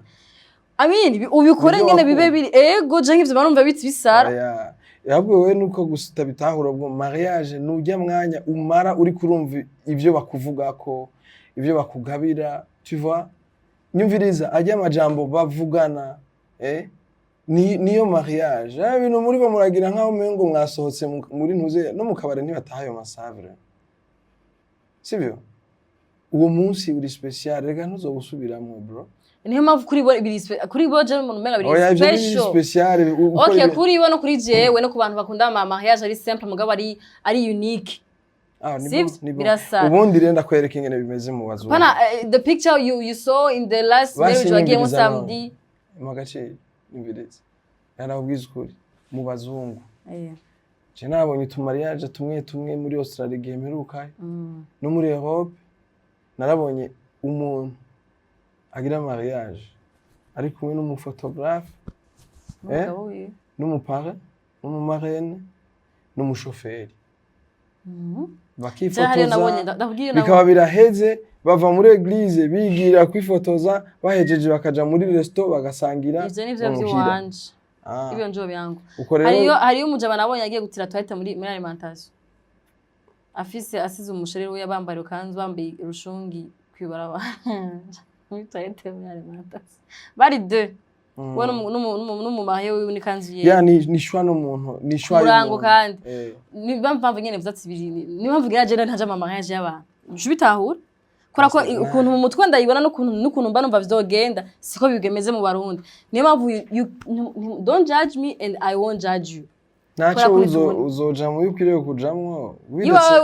Amin, ubikore Nivyo nyene bibe wakunda. biri. Ego, je nk'ivyo barumva biti bisara. Oya, ahubwo wewe nuko gusa utabitahura. Ubwo mariage nujya mwanya umara uri kurumva ivyo bakuvugako, ivyo bakugabira, tu vois, nyumviriza ajya amajambo bavugana, niyo mariage. Ibintu muri bo muragira nkaho umengo mwasohotse muri ntuze no mu kabari, ntibataha ayo masavre, sivyo? Uwo munsi uri special, reka ntuzowusubiramwo, bro. Niyo mpamvu kuri bo biri kuri bo je umuntu umenga biri Oya, ivyo ni special. special Okay, kuri bo no kuri jewe no ku bantu bakunda ama mariage ari simple mugabo ari unique. Ah, ni Sivyo? bon, ni bon. Birasa. Ubundi rero ndakwereka ingene bimeze mu bazungu. Pana the picture you saw in the last Basi marriage wagiyemo nyumviriza nawe. samedi. Mu gaciro, nyumviriza, narakubwiza ukuri, mu bazungu je nabonye utumariage tumwe tumwe muri Australia igihe mperukayo, no muri Europe narabonye umuntu agira mariage ari kumwe n'umuphotographe, Umugabo wiwe. n'umuparrain, n'umumarraine, n'umushoferi, Je hariyo nabonye, bakifotoza, ndakubwiye bikaba nabonye. biraheze. Bava muri église bigira kwifotoza, bahejeje bakaja muri resto bagasangira Ivyo nivyo muhira. vy'iwanje. Ah, Ibyo njo byangu. Uko rero Hariyo umujama nabonye agiye gutira toilette muri alimentation. Afise asize umusherere we yabambaye ukanzu, bambaye urushungi kwibarabara muri toilette muri alimentation. Bari deux. We n'umumarié wiwe n'ikanzu Ya yera. ni choix n'umuntu, ni choix Umurango y'umuntu. kandi. Eh. Ni mpamvu nyene vyatsi biri, ni mpamvu ngira je ntaja mu mariage y'abantu. Uje ubitahura? Kubera ko ukuntu mu mutwe ndayibona n'ukuntu mba numva vyogenda siko bigemeze mu Barundi. Niyo mpamvu you don't judge me and I won't judge you. Ntacyo. Kubera ko Uzo uzoja mu bikwiriye kujamwo.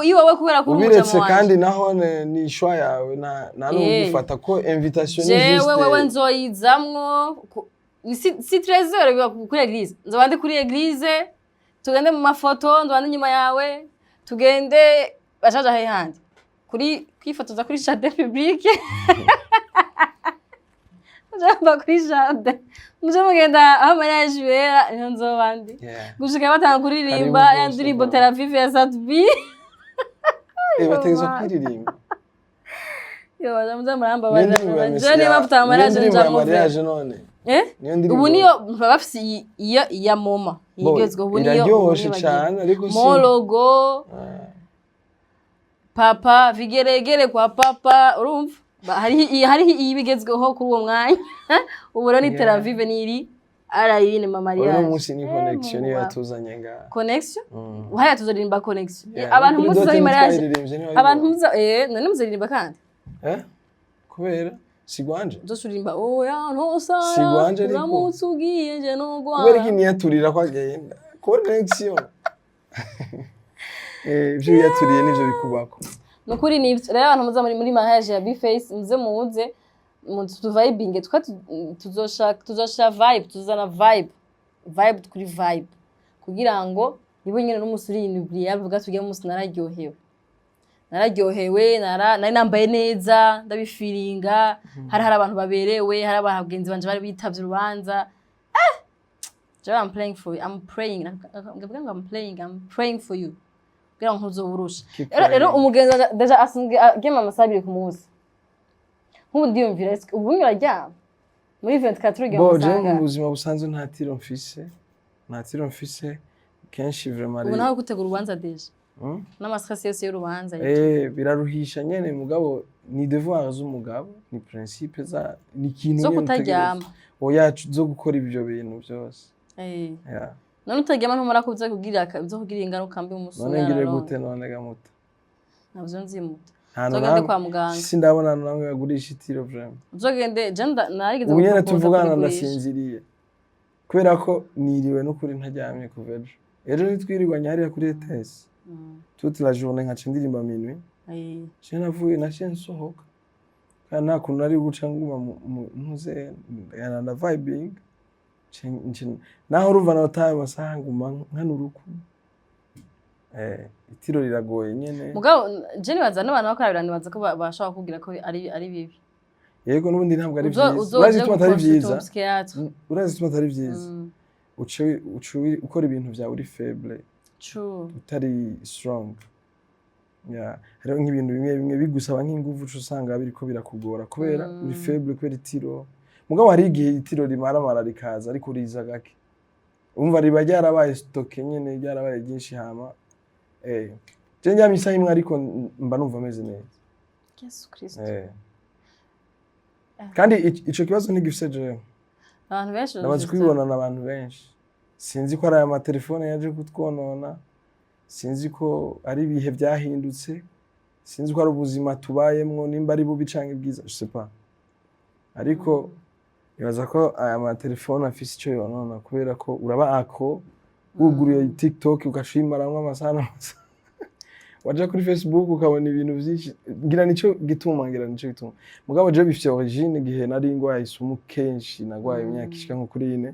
Iwawe kubera ko uri Ubiretse umujama wanje. kandi naho ni choix yawe, nta n'ugufata ko invitation ni Jewe juste. Wewe nzoyizamwo si 13h biba kuri église, nzoba ndi kuri église, tugende mu mafoto, nzoba ndi inyuma yawe, tugende bashaje ahe handi kuri kwifotoza kuri jardin public, mujamba kuri jardin, muje mugenda aho mariage ibera, niho nzoba ndi gushika batanga kuririmba Karibu ya rwose, ndirimbo bro. Tel Aviv ya Sat-B. Bategerezwa kuririmba. Yo muze Niyo murambabarira. ndirimbo ya Je Messi niba mfite niyo mariage ndirimbo ya njamwo. mariage none. Eh? Niyo ndirimbo. Ubu niyo baba bafise iyo ya moma Bo, igezweho ubu niyo. iraryoshe Ubu niyo cane, ariko si Mologo. Ah. Papa vigeregere kwa papa, urumva hariho iyi bigezweho kuri uwo mwanya. Ubu rero ni Tel Aviv niri arayine ma Uno mariage. munsi ni connection niyo Mungu. yatuzanye ngaha. Connection uhaya tuzoririmba connection. Yeah, Abantu kuri muzi dote muri mariage ntitwayiririmbye, ntiwayibonye. Abantu muzi, none muzoririmba kandi. Eh? Kubera si gwanje. Uzosuririmba oya ntosara. Si gwanje ariko. Uramutse ugiye nje nogwara. Kubera iki niyaturira ko agenda? Connection. Ivyo wiyaturiye nivyo bikubako. Nukuri nivyo. Rero abantu muza muri mariage ya B-Face, muze muze tuvibinge, twa tuzoshaka vibe, tuzana vibe, vibe kuri vibe, kugira ngo nibo nyene n'umunsi uri inoubliable, avuga tujya munsi nararyohewe, nararyohewe, nari nambaye neza, ndabifiringa, hari abantu baberewe, hari abagenzi banje bari bitavye urubanza. Jewe I'm praying for you. I'm praying. Ndavuga ngo I'm praying. I'm praying for you. Kugira ngo ntuzoburusha. Keep Rero praying. Umugenzi wanje déjà asanzwe aryama amasaha 2 ku munsi. Nk'ubu ndiyumvira, ese ubu uraryama? Muri 24 uryama Bo amasaha jewe mu angahe? buzima busanzwe nta tiro mfise, nta tiro mfise kenshi vraiment. Ubu nawe gutegura urubanza déjà. N'ama stress yose y'urubanza. Eh, biraruhisha nyene, mugabo ni devoir z'umugabo, ni principe za ni ikintu Zo nyene kutaryama. utegerezwa. Oya, zo gukora ivyo bintu byose. Yeah. None utaryama ntumara ko uza kugira uza kugira ingaruka mbi umunsi None umwe ngire araronka. gute none gamuta? Navyo nzimuta. Nta Uzogende namwe- kwa muganga. Sindabona ahantu namwe bagurisha itiro vraiment. Uzogende, je narigeze Ubu nyene guproposa tuvugana kurigurisha. ndasinziriye kubera ko niriwe n'ukuri ntaryamye kuva ejo. Ejo ntitwirirwanye hariya kuri ETS toute la journée, nkaca ndirimba minuit. Je navuye, naciye nsohoka kandi nta kuntu nari guca nguma ntuze na vibing. Naho urumva nataye amasaha, nguma nkanuruku. Itiro riragoye nyene. Mugabo je nibaza n'abantu bakora, nibaza ko bashobora kukubwira ko ari bibi. Yego, n'ubundi ntabwo ari vyiza. Urazi Uzoje igituma atari gukonsulta vyiza? Psychiatre. Urazi igituma atari vyiza? Mm. Uce ukora ibintu vyawe uri faible, True. utari strong. Yeah. Hariho nk'ibintu bimwe bimwe bigusaba nk'inguvu, uca usanga biriko birakugora kubera uri faible, kubera itiro. Mugabo hari igihe itiro rimaramara rikaza, ariko riza gake, umva riba ryarabaye stocké nyene, ryarabaye ryinshi. Hama je ndyamye isaha imwe, ariko mba numva meze neza. Yesu Kristo. Kandi ico kibazo ntigifise jewe. Abantu benshi Namaze babifise. kubibona abantu benshi. Sinzi ko ari aya matelefone yaje kutwonona, sinzi ko ari ibihe byahindutse, sinzi ko ari ubuzima tubayemwo, nimba ari bubi canke bwiza, je sais pas, ariko nibaza ko aya matelefone afise ico yonona, kubera ko uraba ako wuguruye TikTok ugaca uyimaramwo amasaha n'amasaha, waja kuri Facebook ukabona ibintu vyinshi. Ngira nico gituma, ngira nico gituma. Mugabo jewe bifise origine igihe nari ngwaye isumu kenshi. Nagwaye imyaka ishika nko kuri 4,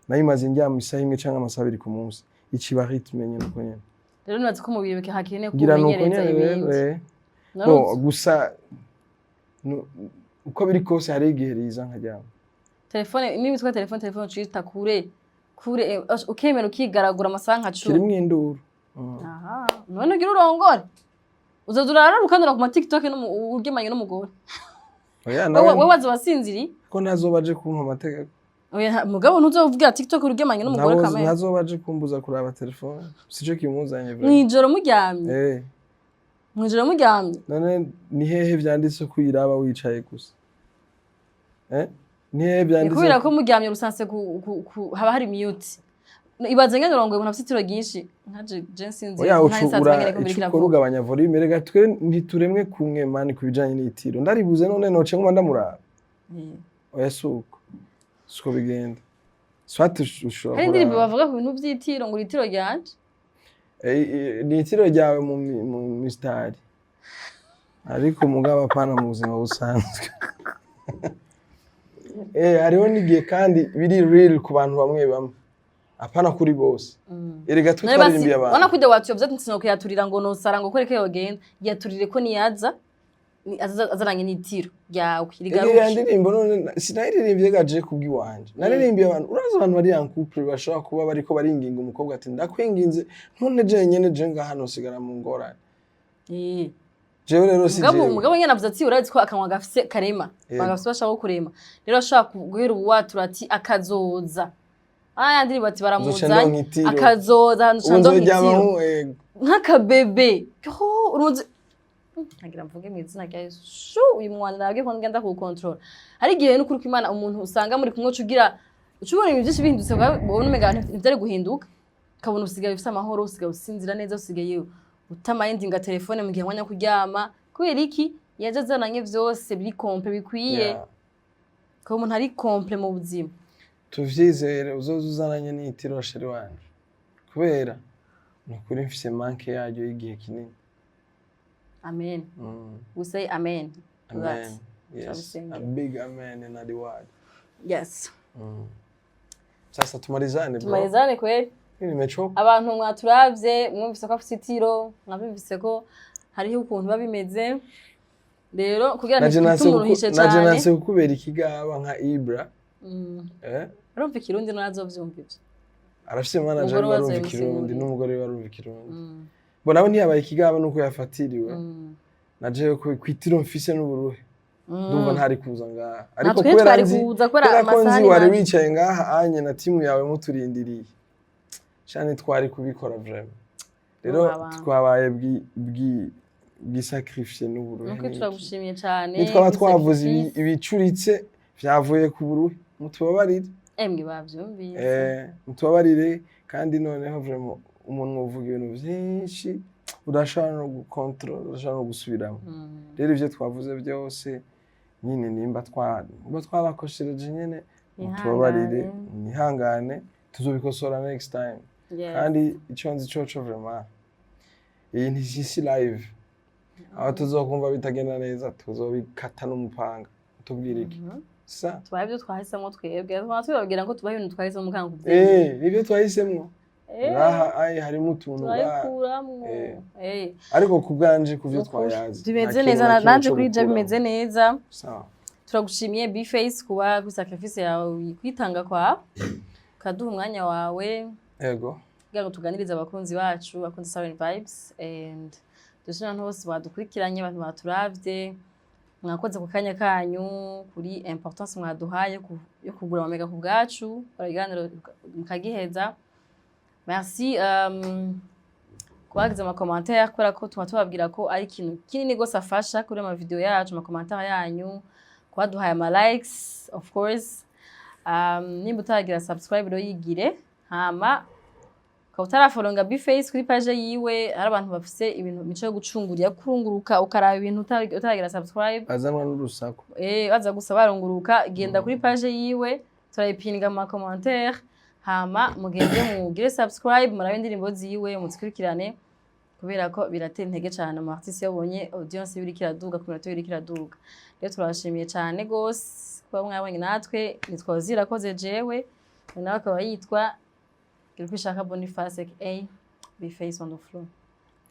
nayimaze ndyama isaha imwe canke amasaha 2 ku munsi, iciba rythme nyene uko nyene. Rero nibaza ko umubiri hakeneye Ngira nuko kuwumenyereza nyene rero. ibindi. None Bon, gusa uko biri kose hari igihe riza nkaryama. Telefone niba witwa telefone, telefone uciyita kure kure, ukemera ukigaragura amasaha nka 10. Kirimwo induru. Aha none ugira urongore, uzoza urara ukandura ku ma TikTok uryamanye n'umugore. Oya. Wewe Nawe wewe waza wasinziriye. Ko ntazoba aje kumpa amategeko. Oya, mugabo ntuzovugira TikTok uryamanye n'umugore kamere. Ntazoba aje kumbuza kuraba telefone, sico kimuzanye vraiment. Mwijoro muryamye? Eh. Mwijoro muryamye? None ni hehe vyanditse ko uyiraba wicaye gusa? Ni hehe Ni vyanditse? kubera ko muryamye rusanse haba hari mute. Ibaze ngene urongoye umuntu afite itiro ryinshi nka je nsinziriye Oya, nka ucu nsanzwe ura ngene ko ico biriko ukora iravuga. ugabanya volume. Rega twe ntituremwe kumwe mani ku bijanye n'itiro. Ndaribuze none noce nguma ndamuraba? Oya, suko siko bigenda, soit ushobora Hari indirimbo kuraba. bavuga ku bintu vy'itiro, ngo itiro ryanje. Ni itiro ryawe mu mistari, ariko mugabo apana mu buzima busanzwe. Hariho n'igihe kandi biri real ku bantu bamwe bamwe, apana kuri bose. Erega twe None basi twaririmbiye abantu. Wana kujya watuyobya ati kuyaturira ngo nosara ngo kwereke yogenda yaturire ko niyaza azananye n'itiro ryawe Iriya rigaruke. ndirimbo none sinayiririmbye gaje kubw'iwanje, naririmbiye abantu. Urazi abantu bari en couple bashobora kuba bariko baringinga umukobwa ati: "Ndakwinginze none jenyene, je ngaha nosigara mu ngorane." Jewe rero si Mugabo jewe. Mugabo nyene avuze ati urazi ko akanwa gafise karema. Yego. Bagafise bashaka kurema, rero ashobora guhera ubu watura ati akazoza aya ndirimbo ati Nzoca baramuzanye ndonka itiro. Akazoza Ubu nzoca ndonka nzoryama itiro. Nk'akabebe. Yo, urunze ntagira mvuge mu izina rya Yesu. Shu uyu mwana nabwiye ko ngenda kuwukontorora. Hari igihe n'ukuri kw'Imana umuntu usanga muri kumwe ucugira ucubona ibintu byinshi bihindutse, ubona umenga ntivyari guhinduka, ukabona usigaye ufise amahoro, usigaye usinzira neza, usigaye utamayindinga telefone mu gihe mwanya wo kuryama. Kubera iki? Yaje azananye vyose biri complet, bikwiye. Ukaba umuntu ari complet mu buzima. Tuvyizere, uzoza uzananye n'itiro, chéri wanje, kubera ni ukuri mfise manque yaryo y'igihe kinini. Amen. We say amen to that. Amen. Yes, Turabisengera. a big amen in the word. Yes. Sasa tumalizane, bro. Tumalizane kweli. Mimi nimechoka. Abantu mwaturavye, mwumvise ko afise itiro, mwabumvise ko hariho ukuntu biba bimeze. Rero kugira Naje nanse ntitumuruhishe naje cane. nanse kukubera ikigaba nka Ibra. Eh? Urumva Ikirundi ntazovyumva ivyo. Arafise manager. Umugore we arumva Ikirundi. azobimusigurira. N'umugore we arumva Ikirundi. Bo nawe ntiyabaye ikigaba nuko yafatiriwe. Naje kwitiro mfise n'uburuhe. Ndumva ntari kuza ngaha. Ariko Natwe kubera twari nzi kuza kubera kubera ko amasaha nzi ni wari make. wicaye ngaha anye na timu yawe muturindiriye. Shani twari kubikora vraiment. Rero Nubaha abantu. twabaye bwi bwisacrifice n'uburuhe. Nuko N'iki. turagushimiye cane. Nitwaba twavuze sacrifice. Ibicuritse vyavuye ku buruhe, mutubabarire. Emwe, bavyumvise. Mutubabarire. Kandi noneho vraiment umuntu uvuga ibintu vyinshi udashobora no gukontorora, udashobora no gusubiramo. Rero ivyo twavuze byose nyine, nimba twabakoshereje nyine, mutubabarire. Mwihangane, tuzobikosora next time. Kandi icyo nzi coco vraiment, iyi ntisi live, aho tuzokumva bitagenda neza tuzobikata n'umupanga. Tubwire iki sa? Tubaye ibyo twahisemo twebwe, twaba tubabwira ko tubaha ibintu twahisemo mukanga kubyemera. Nibyo twahisemwo. Ngaha ayi harimo utuntu Turabikuramwo. Ariko ku bwanje, ku byo Nukuri. twayazi, Bimeze nta kintu neza. na kimwe Nanje co kuri je gukuramo. bimeze neza. Sawa. Turagushimiye, Bface, kuba kuri sacrifice yawe, kwitanga kwawe, ukaduha umwanya wawe kugira ngo tuganirize abakunzi bacu, abakunzi Siren Vibes, and dushimira abantu bose badukurikiranye, abantu baturavye. Mwakoze ku kanya kanyu, kuri importance mwaduhaye yo kugura amamega ku bwacu, gukora ibiganiro mukagiheza. Merci kubagize ama commentaire, kubera ko tuba tubabwira ko ari ikintu kinini gose afasha kuri ama video yacu, ama commentaire yanyu, kubaduhaye ama likes, of course. Nimba utaragira subscribe rero yigire, hama ukaba utarafollowinga Bface kuri page yiwe. Hari abantu bafise ibintu mico yo gucungurira, kurunguruka ukaraba ibintu utaragira subscribe. Azanwa n'urusaku. Baza gusa barunguruka. Genda kuri page yiwe, turayipinga mu ma commentaire, hama mugende mugire subscribe, murabe indirimbo ziwe, muzikurikirane, kubera ko biratera intege cyane mu artiste iyo abonye audience yiwe iriko iraduga, ku minota iriko iraduga. Rero turabashimiye cyane gose kuba mwabonye natwe. Nitwa Zirakoze jewe, nawe akaba yitwa Girkwishaka Boniface aka Bface on the floor.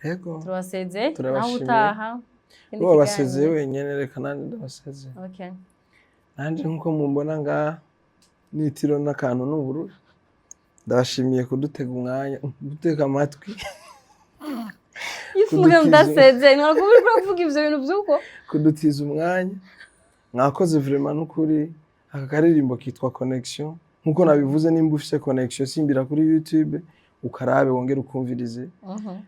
Yego. Turabaseze nawe. Turabashimiye. Utaha ikindi Bo basezeye kiganiro. wenyene, reka nanjye ndabasezeye. Okay. Nanje nkuko mumbona ngaha nitiro n'akantu n'ubururu, ndabashimiye kudutega umwanya, gutega amatwi. Ifuge. Ndasezeye, ntabwo uri kuvuga ivyo bintu vy'uko. Kudutiza umwanya, mwakoze vraiment n'ukuri. Aka karirimbo kitwa Connection, nkuko nabivuze. Nimba ufise connection, simbira kuri YouTube ukarabe, wongere ukumvirize,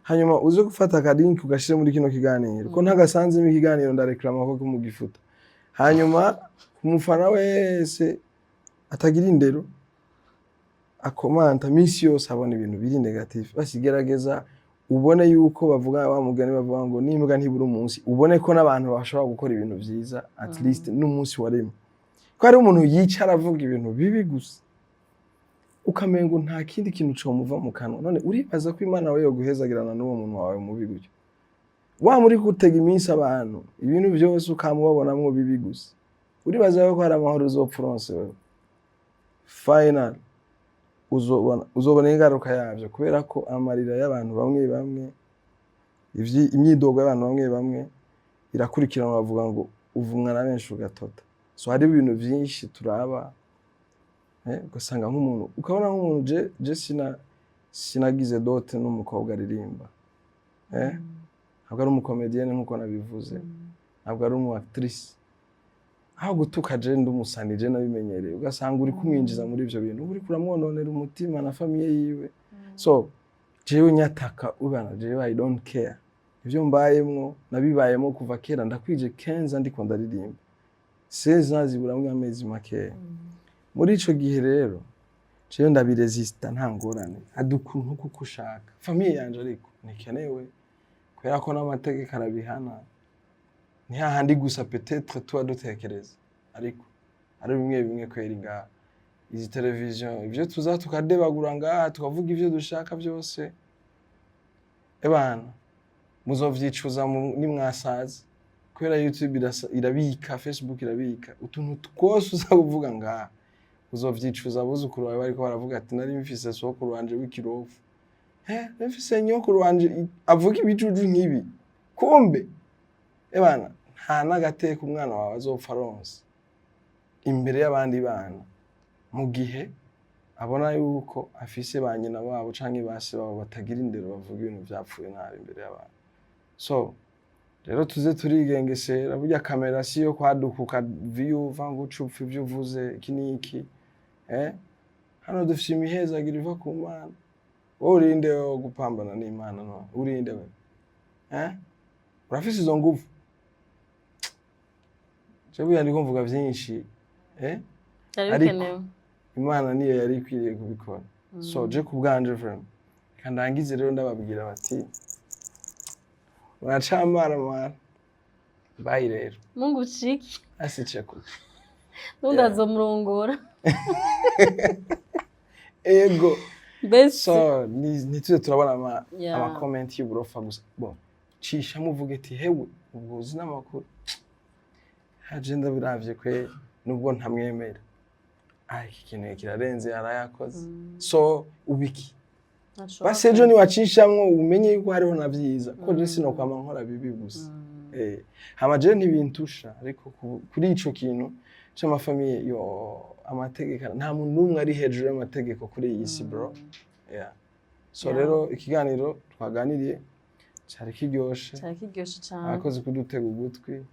hanyuma uze gufata aka link ugashire muri kino kiganiro, ko ntagasanzemo ikiganiro, ndareklama ko mugifuta. Hanyuma ku mufana wese atagira indero, akomanta minsi yose abona ibintu biri négatif, basi gerageza ubone yuko bavuga wa mugani bavuga ngo n'imbwa ntibura umunsi. Ubone ko n'abantu bashobora gukora ibintu vyiza, at least n'umunsi warimo ko hari umuntu yicara avuga ibintu bibi gusa, ukamengo nta kindi kintu comuva mu kanwa. None uribaza ko Imana we yoguhezagirana n'uwo muntu wawe mubi gutyo, wa muri gutega iminsi abantu ibintu byose ukamubabonamwo bibi gusa? Uribaza ko hari amahoro uzopfa uronse wewe? Final uzobona ingaruka yavyo, kubera ko amarira y'abantu bamwe bamwe, imyidogo y'abantu bamwe bamwe irakurikiranwa. Bavuga ngo uvumwa na benshi ugatota. So hari ibintu vyinshi turaba, ugasanga nk'umuntu, ukabona nk'umuntu, je sinagize dote n'umukobwa aririmba, ntabwo ari umu comédienne nk'uko nabivuze, ntabwo ari umu actrice. Aho gutuka je ndi umusani, je nabimenyereye, ugasanga uri kumwinjiza muri ivyo bintu, uba uriko uramwononera umutima na famille yiwe. So jewe nyataka ubana, jewe I don't care. Ivyo mbayemwo nabibayemo kuva kera. Ndakwije 15 ndiko ndaririmba, 16 ans ziburamwo amezi makeya. Muri ico gihe rero jewe ndabiresista, nta ngorane. Adukuntu kuko ushaka famille yanje, ariko ntikenewe, kubera ko n'amategeko arabihana. Ni hahandi gusa peut-être tuba dutekereza, ariko ari bimwe bimwe kweri. Ngaha izi televiziyo, ivyo tuza tukadebagura ngaha, tukavuga ivyo dushaka byose, ebana. Muzovyicuza nimwasaza, kubera YouTube irabika, Facebook irabika utuntu twose uza kuvuga ngaha. Uzovyicuza abuzukuru bawe bariko baravuga ati: "Nari mfise sokuru wanje w'ikirofu, nari mfise nyokuru wanje avuga ibijuju nk'ibi." Kumbe ebana nta n'agateka umwana wawe azopfa aronse imbere y'abandi bana, mu gihe abona yuko afise ba nyina babo canke ba se babo batagira indero, bavuga ibintu vyapfuye nabi imbere y'abantu. So rero tuze turigengesera. Burya kamera si yo kwaduka viyuva ngo uce upfa ivyo uvuze iki n'iki. Hano dufise imihezagiro iva ku Mana. Wowe urinde wo gupambana n'Imana? No urinde we? Urafise izo nguvu? Je burya ndiko mvuga vyinshi. Byari Ariko bikenewe. Imana niyo yari ikwiriye kubikora. So je ku bwanje vraiment, reka ndangize rero ndababwira bati: "Muracamara mara." Bayi rero. Mungu uchiki. Asicheko. N'undi azomurongora. Ego. Mbese So ntituze turabona ama ama comment y'uburofa gusa. Bo cisha muvuge ati: "Hewe, ubwo uzi n'amakuru haje ndabiravye kwe, nubwo ntamwemera, ah, iki kintu kirarenze yarayakoze." So ubiki basi ejo niwacishamwo umenye yuko hariho na vyiza, ko je sinokwama nkora bibi gusa. Hama je ntibintusha, ariko kuri ico kintu c'ama famille yo, amategeko, nta muntu n'umwe ari hejuru y'amategeko kuri iyi si, bro. Yeah. So rero ikiganiro twaganiriye cari kiryoshe. Cyari kiryoshe cyane. Abakozi kudutega ugutwi,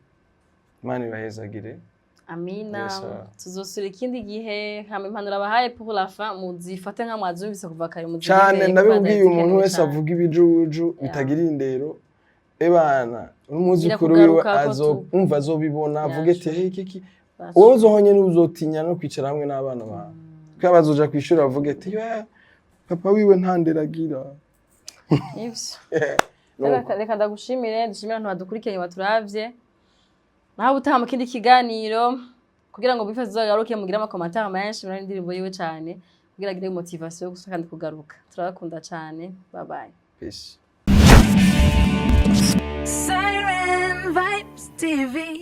Imana ibahezagire. Amina. Yes, sir. Tuzosura ikindi gihe. Hama impanuro abahaye pour la fin muzifate nka mwazumvise kuva kare. Cane. Muzigendere. Ndabibwiye, umuntu wese cane. avuga ibijuju bitagira indero, ebana n'umwuzukuru wiwe Birakugaruka ko azo umva azobibona avuge ati: "Hey, kiki Basha. Wowe uzohonye n'uzotinya no kwicara hamwe n'abana bawe, kubera bazoja kw'ishuri bavuge ati: 'Yeah, papa wiwe nta ndero agira.'" Nivyo. Nuko. Reka ndagushimire, dushimire abantu badukurikiranye, baturavye. Naho ubutaha mu kindi kiganiro, kugira ngo bife tuzagaruke mugire ama commentaires menshi muri indirimbo yiwe cane, kugira agire motivation yo gusa kandi kugaruka. Turabakunda cane. Bye bye. Peace. Siren Vibes TV.